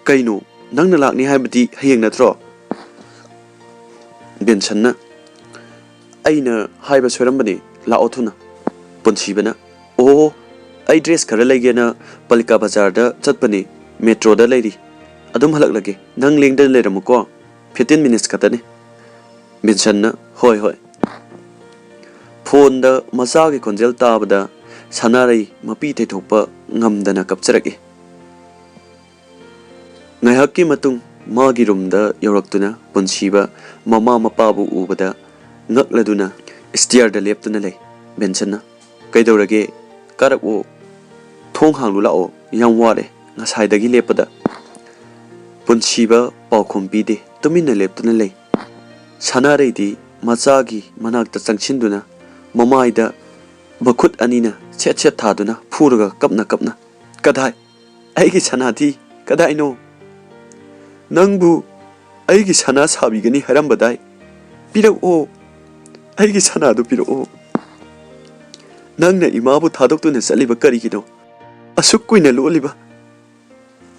ꯀꯩꯅꯣ? ꯅꯪꯅ ꯂꯥꯛꯅꯤ ꯍꯥꯏꯕꯗꯤ ꯍꯌꯦꯡ ꯅꯠꯇ꯭ꯔꯣ?" ꯕꯦꯟꯁꯟꯅ, "ꯑꯩꯅ ꯍꯥꯏꯕ ꯁꯣꯏꯔꯝꯕꯅꯤ, ꯂꯥꯛꯑꯣ ꯊꯨꯅ꯫" ꯄꯨꯟꯁꯤꯕꯅ, "ꯑꯣ, ꯑꯩ ꯗ꯭ꯔꯦꯁ ꯈꯔ ꯂꯩꯒꯦꯅ ꯄꯂꯤꯀꯥ ꯕꯖꯥꯔꯗ ꯆꯠꯄꯅꯤ, ꯃꯦꯇ꯭ꯔꯣꯗ ꯂꯩꯔꯤ꯫ ꯑꯗꯨꯝ ꯍꯜꯂꯛꯂꯒꯦ, ꯅꯪ ꯂꯦꯡꯗꯅ ꯂꯩꯔꯝꯃꯨꯀꯣ, ꯐꯤꯐꯇꯤꯟ ꯃꯤꯅꯤꯠꯁ ꯈꯛꯇꯅꯤ꯫" ꯕꯦꯟꯁꯟꯅ, "ꯍꯣꯏ, ꯍꯣꯏ꯫" ꯐꯣꯟꯗ ꯃꯆꯥꯒꯤ ꯈꯣꯟꯖꯦꯜ ꯇꯥꯕꯗ ꯁꯅꯥꯔꯩ ꯃꯄꯤ ꯇꯩꯊꯣꯛꯄ ꯉꯝꯗꯅ ꯀꯞꯆꯔꯛꯏ꯫ ꯉꯥꯏꯍꯥꯛꯀꯤ ꯃꯇꯨꯡ ꯃꯥꯒꯤ ꯔꯨꯝꯗ ꯌꯧꯔꯛꯇꯨꯅ ꯄꯨꯟꯁꯤꯕ ꯃꯃꯥ ꯃꯄꯥꯕꯨ ꯎꯕꯗ ꯉꯛꯂꯗꯨꯅ ꯁ꯭ꯇꯤꯌꯔꯗ ꯂꯦꯞꯇꯨꯅ ꯂꯩ꯫ ꯕꯦꯟꯁꯟꯅ, "ꯀꯩꯗꯧꯔꯒꯦ? ꯀꯥꯔꯛꯑꯣ, ꯊꯣꯡ ꯍꯥꯡꯂꯨ ꯂꯥꯛꯑꯣ, ꯌꯥꯝ ꯋꯥꯔꯦ ꯉꯁꯥꯏꯗꯒꯤ ꯂꯦꯞꯄꯗ꯫" ꯄꯨꯟꯁꯤꯕ ꯄꯥꯎꯈꯨꯝ ꯄꯤꯗꯦ, ꯇꯨꯃꯤꯟꯅ ꯂꯦꯞꯇꯨꯅ ꯂꯩ꯫ ꯁꯅꯥꯔꯩꯗꯤ ꯃꯆꯥꯒꯤ ꯃꯅꯥꯛꯇ ꯆꯪꯁꯤꯟꯗꯨꯅ ꯃꯃꯥꯏꯗ ꯃꯈꯨꯠ ꯑꯅꯤꯅ ꯁꯦꯠ ꯁꯦꯠ ꯊꯥꯗꯨꯅ ꯐꯨꯔꯒ ꯀꯞꯅ ꯀꯞꯅ, "ꯀꯗꯥꯏ? ꯑꯩꯒꯤ ꯁꯅꯥꯗꯤ ꯀꯗꯥꯏꯅꯣ? ꯅꯪꯕꯨ ꯑꯩꯒꯤ ꯁꯅꯥ ꯁꯥꯕꯤꯒꯅꯤ ꯍꯥꯏꯔꯝꯕꯗꯥꯏ? ꯄꯤꯔꯛꯑꯣ, ꯑꯩꯒꯤ ꯁꯅꯥꯗꯨ ꯄꯤꯔꯛꯑꯣ꯫ ꯅꯪꯅ ꯏꯃꯥꯕꯨ ꯊꯥꯗꯣꯛꯇꯨꯅ ꯆꯠꯂꯤꯕ ꯀꯔꯤꯒꯤꯅꯣ? ꯑꯁꯨꯛ ꯀꯨꯏꯅ ꯂꯣꯠꯂꯤꯕ?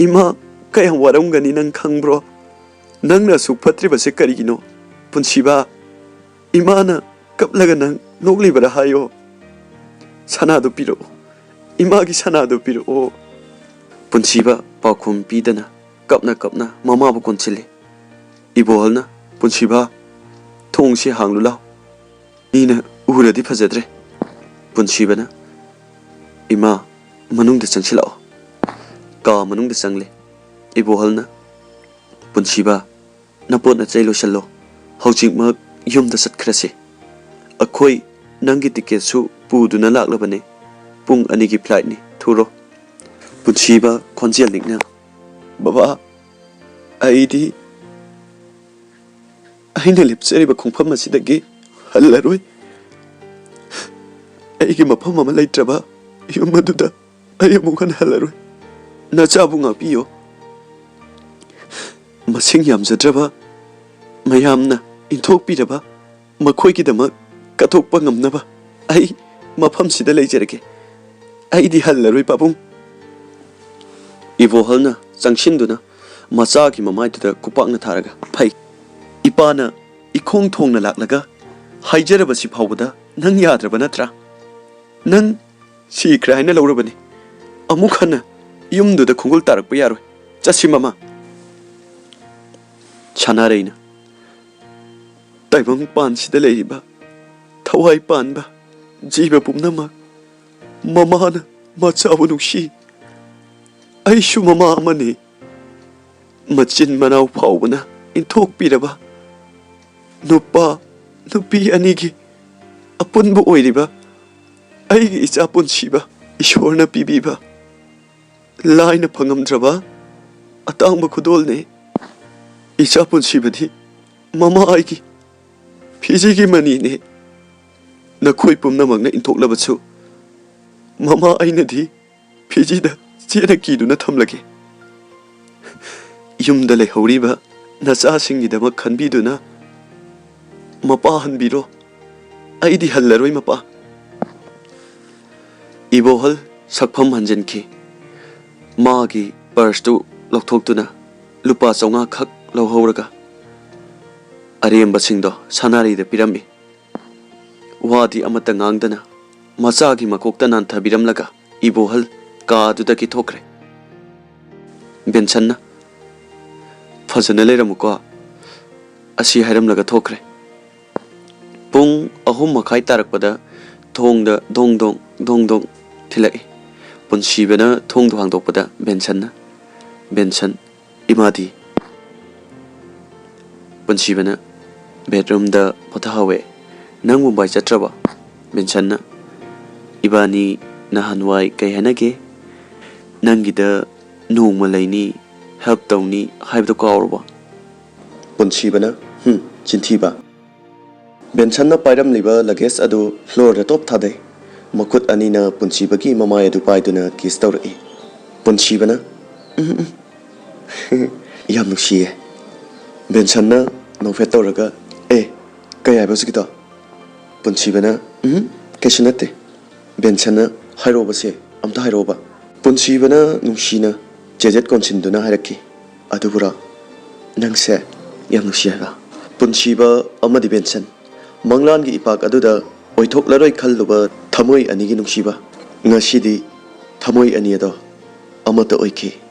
ꯏꯃꯥ ꯀꯌꯥꯝ ꯋꯥꯔꯝꯒꯅꯤ ꯅꯪ ꯈꯪꯕ꯭ꯔꯣ? ꯅꯪꯅ ꯑꯁꯨꯛ ꯐꯠꯇ꯭ꯔꯤꯕꯁꯦ ꯀꯔꯤꯒꯤꯅꯣ? ꯄꯨꯟꯁꯤꯕ, ꯏꯃꯥꯅ ꯀꯞꯂꯒ ꯅꯪ ꯅꯣꯛꯂꯤꯕꯔꯥ ꯍꯥꯏꯌꯣ꯫ ꯁꯅꯥꯗꯨ ꯄꯤꯔꯛꯑꯣ, ꯏꯃꯥꯒꯤ ꯁꯅꯥꯗꯨ ꯄꯤꯔꯛꯑꯣ꯫" ꯄꯨꯟꯁꯤꯕ ꯄꯥꯎꯈꯨꯝ ꯄꯤꯗꯅ ꯀꯞꯅ ꯀꯞꯅ ꯃꯃꯥꯕꯨ ꯀꯣꯟꯁꯤꯜꯂꯤ꯫ ꯏꯕꯣꯍꯜꯅ, "ꯄꯨꯟꯁꯤꯕ, ꯊꯣꯡꯁꯤ ꯍꯥꯡꯂꯨ ꯂꯥꯎ, ꯃꯤꯅ ꯎꯔꯗꯤ ꯐꯖꯗ꯭ꯔꯦ꯫" ꯄꯨꯟꯁꯤꯕꯅ, "ꯏꯃꯥ, ꯃꯅꯨꯡꯗ ꯆꯪꯁꯤꯜꯂꯛꯑꯣ꯫" ꯀꯥ ꯃꯅꯨꯡꯗ ꯆꯪꯂꯦ꯫ ꯏꯕꯣꯍꯜꯅ, "ꯄꯨꯟꯁꯤꯕ, ꯅꯄꯣꯠ ꯅꯆꯩ ꯂꯣꯏꯁꯤꯜꯂꯣ, ꯍꯧꯖꯤꯛꯃꯛ ꯌꯨꯝꯗ ꯆꯠꯈ꯭ꯔꯁꯤ꯫ ꯑꯩꯈꯣꯏ ꯅꯪꯒꯤ ꯇꯤꯀꯦꯠꯁꯨ ꯄꯨꯗꯨꯅ ꯂꯥꯛꯂꯕꯅꯦ꯫ ꯄꯨꯡ ꯑꯅꯤꯒꯤ ꯐ꯭ꯂꯥꯏꯠꯅꯤ, ꯊꯨꯔꯣ꯫" ꯄꯨꯟꯁꯤꯕ ꯈꯣꯟꯖꯦꯜ ꯅꯤꯛꯅ, "ꯕꯕꯥ, ꯑꯩꯗꯤ ꯑꯩꯅ ꯂꯦꯞꯆꯔꯤꯕ ꯈꯣꯡꯐꯝ ꯑꯁꯤꯗꯒꯤ ꯍꯜꯂꯔꯣꯏ꯫ ꯑꯩꯒꯤ ꯃꯐꯝ ꯑꯃ ꯂꯩꯇ꯭ꯔꯕ ꯌꯨꯝ ꯑꯗꯨꯗ ꯑꯩ ꯑꯃꯨꯛ ꯍꯟꯅ ꯍꯜꯂꯔꯣꯏ꯫ ꯅꯆꯥꯕꯨ ꯉꯥꯛꯄꯤꯌꯣ꯫ ꯃꯁꯤꯡ ꯌꯥꯝꯖꯗ꯭ꯔꯕ ꯃꯌꯥꯝꯅ ꯏꯟꯊꯣꯛꯄꯤꯔꯕ ꯃꯈꯣꯏꯒꯤꯗꯃꯛ ꯀꯠꯊꯣꯛꯄ ꯉꯝꯅꯕ ꯑꯩ ꯃꯐꯝꯁꯤꯗ ꯂꯩꯖꯔꯒꯦ꯫ ꯑꯩꯗꯤ ꯍꯜꯂꯔꯣꯏ, ꯄꯥꯕꯨꯡ꯫" ꯏꯕꯣꯍꯜꯅ ꯆꯪꯁꯤꯟꯗꯨꯅ ꯃꯆꯥꯒꯤ ꯃꯃꯥꯏꯗꯨꯗ ꯈꯨꯄꯥꯛꯅ ꯊꯥꯔꯒ, "ꯐꯩ꯫ ꯏꯄꯥꯅ ꯏꯈꯣꯡ ꯊꯣꯡꯅ ꯂꯥꯛꯂꯒ ꯍꯥꯏꯖꯔꯕꯁꯤ ꯐꯥꯎꯕꯗ ꯅꯪ ꯌꯥꯗ꯭ꯔꯕ ꯅꯠꯇ꯭ꯔꯥ? ꯅꯪ ꯁꯤꯈ꯭ꯔꯦ ꯍꯥꯏꯅ ꯂꯧꯔꯕꯅꯤ꯫ ꯑꯃꯨꯛ ꯍꯟꯅ ꯌꯨꯝꯗꯨꯗ ꯈꯣꯡꯒꯨꯜ ꯇꯥꯔꯛꯄ ꯌꯥꯔꯣꯏ꯫ ꯆꯠꯁꯤ, ꯃꯃꯥ꯫" ꯁꯅꯥꯔꯩꯅ, "ꯇꯥꯏꯕꯪ ꯄꯥꯟꯁꯤꯗ ꯂꯩꯔꯤꯕ ꯊꯋꯥꯏ ꯄꯥꯟꯕ ꯖꯤꯕ ꯄꯨꯝꯅꯃꯛ ꯃꯃꯥꯅ ꯃꯆꯥꯕꯨ ꯅꯨꯡꯁꯤ꯫ ꯑꯩꯁꯨ ꯃꯃꯥ ꯑꯃꯅꯤ꯫" ꯃꯆꯤꯟ ꯃꯅꯥꯎ ꯐꯥꯎꯕꯅ ꯏꯟꯊꯣꯛꯄꯤꯔꯕ ꯅꯨꯄꯥ ꯅꯨꯄꯤ ꯑꯅꯤꯒꯤ ꯑꯄꯨꯟꯕ ꯑꯣꯏꯔꯤꯕ ꯑꯩꯒꯤ ꯏꯆꯥ ꯄꯨꯟꯁꯤꯕ, ꯏꯁꯣꯔꯅ ꯄꯤꯕꯤꯕ ꯂꯥꯏꯅ ꯐꯪꯉꯝꯗ꯭ꯔꯕ ꯑꯇꯥꯡꯕ ꯈꯨꯗꯣꯜꯅꯦ꯫ ꯏꯆꯥ ꯄꯨꯟꯁꯤꯕꯗꯤ ꯃꯃꯥ ꯑꯩꯒꯤ ꯐꯤꯖꯤꯒꯤ ꯃꯅꯤꯅꯦ꯫ ꯅꯈꯣꯏ ꯄꯨꯝꯅꯃꯛꯅ ꯏꯟꯊꯣꯛꯂꯕꯁꯨ, ꯃꯃꯥ ꯑꯩꯅꯗꯤ ꯐꯤꯖꯤꯗ ꯆꯦꯠꯅ ꯀꯤꯗꯨꯅ ꯊꯝꯂꯒꯦ꯫ ꯌꯨꯝꯗ ꯂꯩꯍꯧꯔꯤꯕ ꯅꯆꯥꯁꯤꯡꯒꯤꯗꯃꯛ ꯈꯟꯕꯤꯗꯨꯅ ꯃꯄꯥ ꯍꯟꯕꯤꯔꯣ꯫ ꯑꯩꯗꯤ ꯍꯜꯂꯔꯣꯏ, ꯃꯄꯥ꯫" ꯏꯕꯣꯍꯜ ꯁꯛꯐꯝ ꯍꯟꯖꯤꯟꯈꯤ꯫ ꯃꯥꯒꯤ ꯄꯔꯁꯇꯨ ꯂꯧꯊꯣꯛꯇꯨꯅ ꯂꯨꯄꯥ ꯆꯥꯝꯃꯉꯥ ꯈꯛ ꯂꯧꯍꯧꯔꯒ ꯑꯔꯦꯝꯕꯁꯤꯡꯗꯣ ꯁꯅꯥꯔꯩꯗ ꯄꯤꯔꯝꯃꯤ꯫ ꯋꯥꯗꯤ ꯑꯃꯠꯇ ꯉꯥꯡꯗꯅ ꯃꯆꯥꯒꯤ ꯃꯀꯣꯛꯇ ꯅꯥꯟꯊꯕꯤꯔꯝꯂꯒ ꯏꯕꯣꯍꯜ ꯀꯥꯗꯨꯗꯒꯤ ꯊꯣꯛꯈ꯭ꯔꯦ꯫ ꯕꯦꯟꯁꯟꯅ, "ꯐꯖꯅ ꯂꯩꯔꯝꯃꯨꯀꯣ," ꯑꯁꯤ ꯍꯥꯏꯔꯝꯂꯒ ꯊꯣꯛꯈ꯭ꯔꯦ꯫ ꯄꯨꯡ ꯑꯍꯨꯝ ꯃꯈꯥꯏ ꯇꯥꯔꯛꯄꯗ ꯊꯣꯡꯗ ꯗꯣꯡ ꯗꯣꯡ ꯗꯣꯡ ꯗꯣꯡ ꯊꯤꯜꯂꯛꯏ꯫ ꯄꯨꯟꯁꯤꯕꯅ ꯊꯣꯡꯗꯨ ꯍꯥꯡꯗꯣꯛꯄꯗ ꯕꯦꯟꯁꯟꯅ, "ꯕꯦꯟꯁꯟ, ꯏꯃꯥꯗꯤ?" ꯄꯨꯟꯁꯤꯕꯅ, "ꯕꯦꯗꯔꯨꯝꯗ ꯄꯣꯊꯥꯍꯧꯋꯦ꯫ ꯅꯪ ꯃꯨꯝꯕꯥꯏ ꯆꯠꯇ꯭ꯔꯕꯣ?" ꯕꯦꯟꯁꯟꯅ, "ꯏꯕꯥꯅꯤ ꯅꯍꯥꯟꯋꯥꯏ ꯀꯩ ꯍꯥꯏꯅꯒꯦ? ꯅꯪꯒꯤꯗ ꯅꯣꯡꯃ ꯂꯩꯅꯤ, ꯍꯦꯜꯞ ꯇꯧꯅꯤ ꯍꯥꯏꯕꯗꯣ ꯀꯥꯎꯔꯕꯣ?" ꯄꯨꯟꯁꯤꯕꯅ, "ꯍꯨꯝ, ꯆꯤꯟꯊꯤꯕ!" ꯕꯦꯟꯁꯟꯅ ꯄꯥꯏꯔꯝꯂꯤꯕ ꯂꯒꯦꯖ ꯑꯗꯨ ꯐ꯭ꯂꯣꯔꯗ ꯇꯣꯞ ꯊꯥꯗꯩ꯫ ꯃꯈꯨꯠ ꯑꯅꯤꯅ ꯄꯨꯟꯁꯤꯕꯒꯤ ꯃꯃꯥꯏ ꯑꯗꯨ ꯄꯥꯏꯗꯨꯅ ꯀꯤꯁ ꯇꯧꯔꯛꯏ꯫ ꯄꯨꯟꯁꯤꯕꯅ, "ꯎꯝ, ꯎꯝ, ꯌꯥꯝ ꯅꯨꯡꯁꯤꯌꯦ꯫" ꯕꯦꯟꯁꯟꯅ ꯅꯣꯛꯐꯦꯠ ꯇꯧꯔꯒ, "ꯑꯦ, ꯀꯩ ꯍꯥꯏꯕ ꯍꯧꯖꯤꯛꯀꯤꯗꯣ?" ꯄꯨꯟꯁꯤꯕꯅ, "ꯎꯝ, ꯀꯩꯁꯨ ꯅꯠꯇꯦ꯫" ꯕꯦꯟꯁꯟꯅ, "ꯍꯥꯏꯔꯛꯑꯣꯕꯁꯦ, ꯑꯝꯇ ꯍꯥꯏꯔꯛꯑꯣꯕ꯫" ꯄꯨꯟꯁꯤꯕꯅ ꯅꯨꯡꯁꯤꯅ ꯆꯦꯖꯦꯠ ꯀꯣꯟꯁꯤꯟꯗꯨꯅ ꯍꯥꯏꯔꯛꯈꯤ, "ꯑꯗꯨꯕꯨꯔꯣ, ꯅꯪꯁꯦ ꯌꯥꯝ ꯅꯨꯡꯁꯤ ꯍꯥꯏꯕ꯫" ꯄꯨꯟꯁꯤꯕ ꯑꯃꯗꯤ ꯕꯦꯟꯁꯟ, ꯃꯪꯂꯥꯟꯒꯤ ꯏꯄꯥꯛ ꯑꯗꯨꯗ ꯑꯣꯏꯊꯣꯛꯂꯔꯣꯏ ꯈꯜꯂꯨꯕ ꯊꯃꯣꯏ ꯑꯅꯤꯒꯤ ꯅꯨꯡꯁꯤꯕ, ꯉꯁꯤꯗꯤ ꯊꯃꯣꯏ ꯑꯅꯤ ꯑꯗꯣ ꯑꯃꯠꯇ ꯑꯣꯏꯈꯤ꯫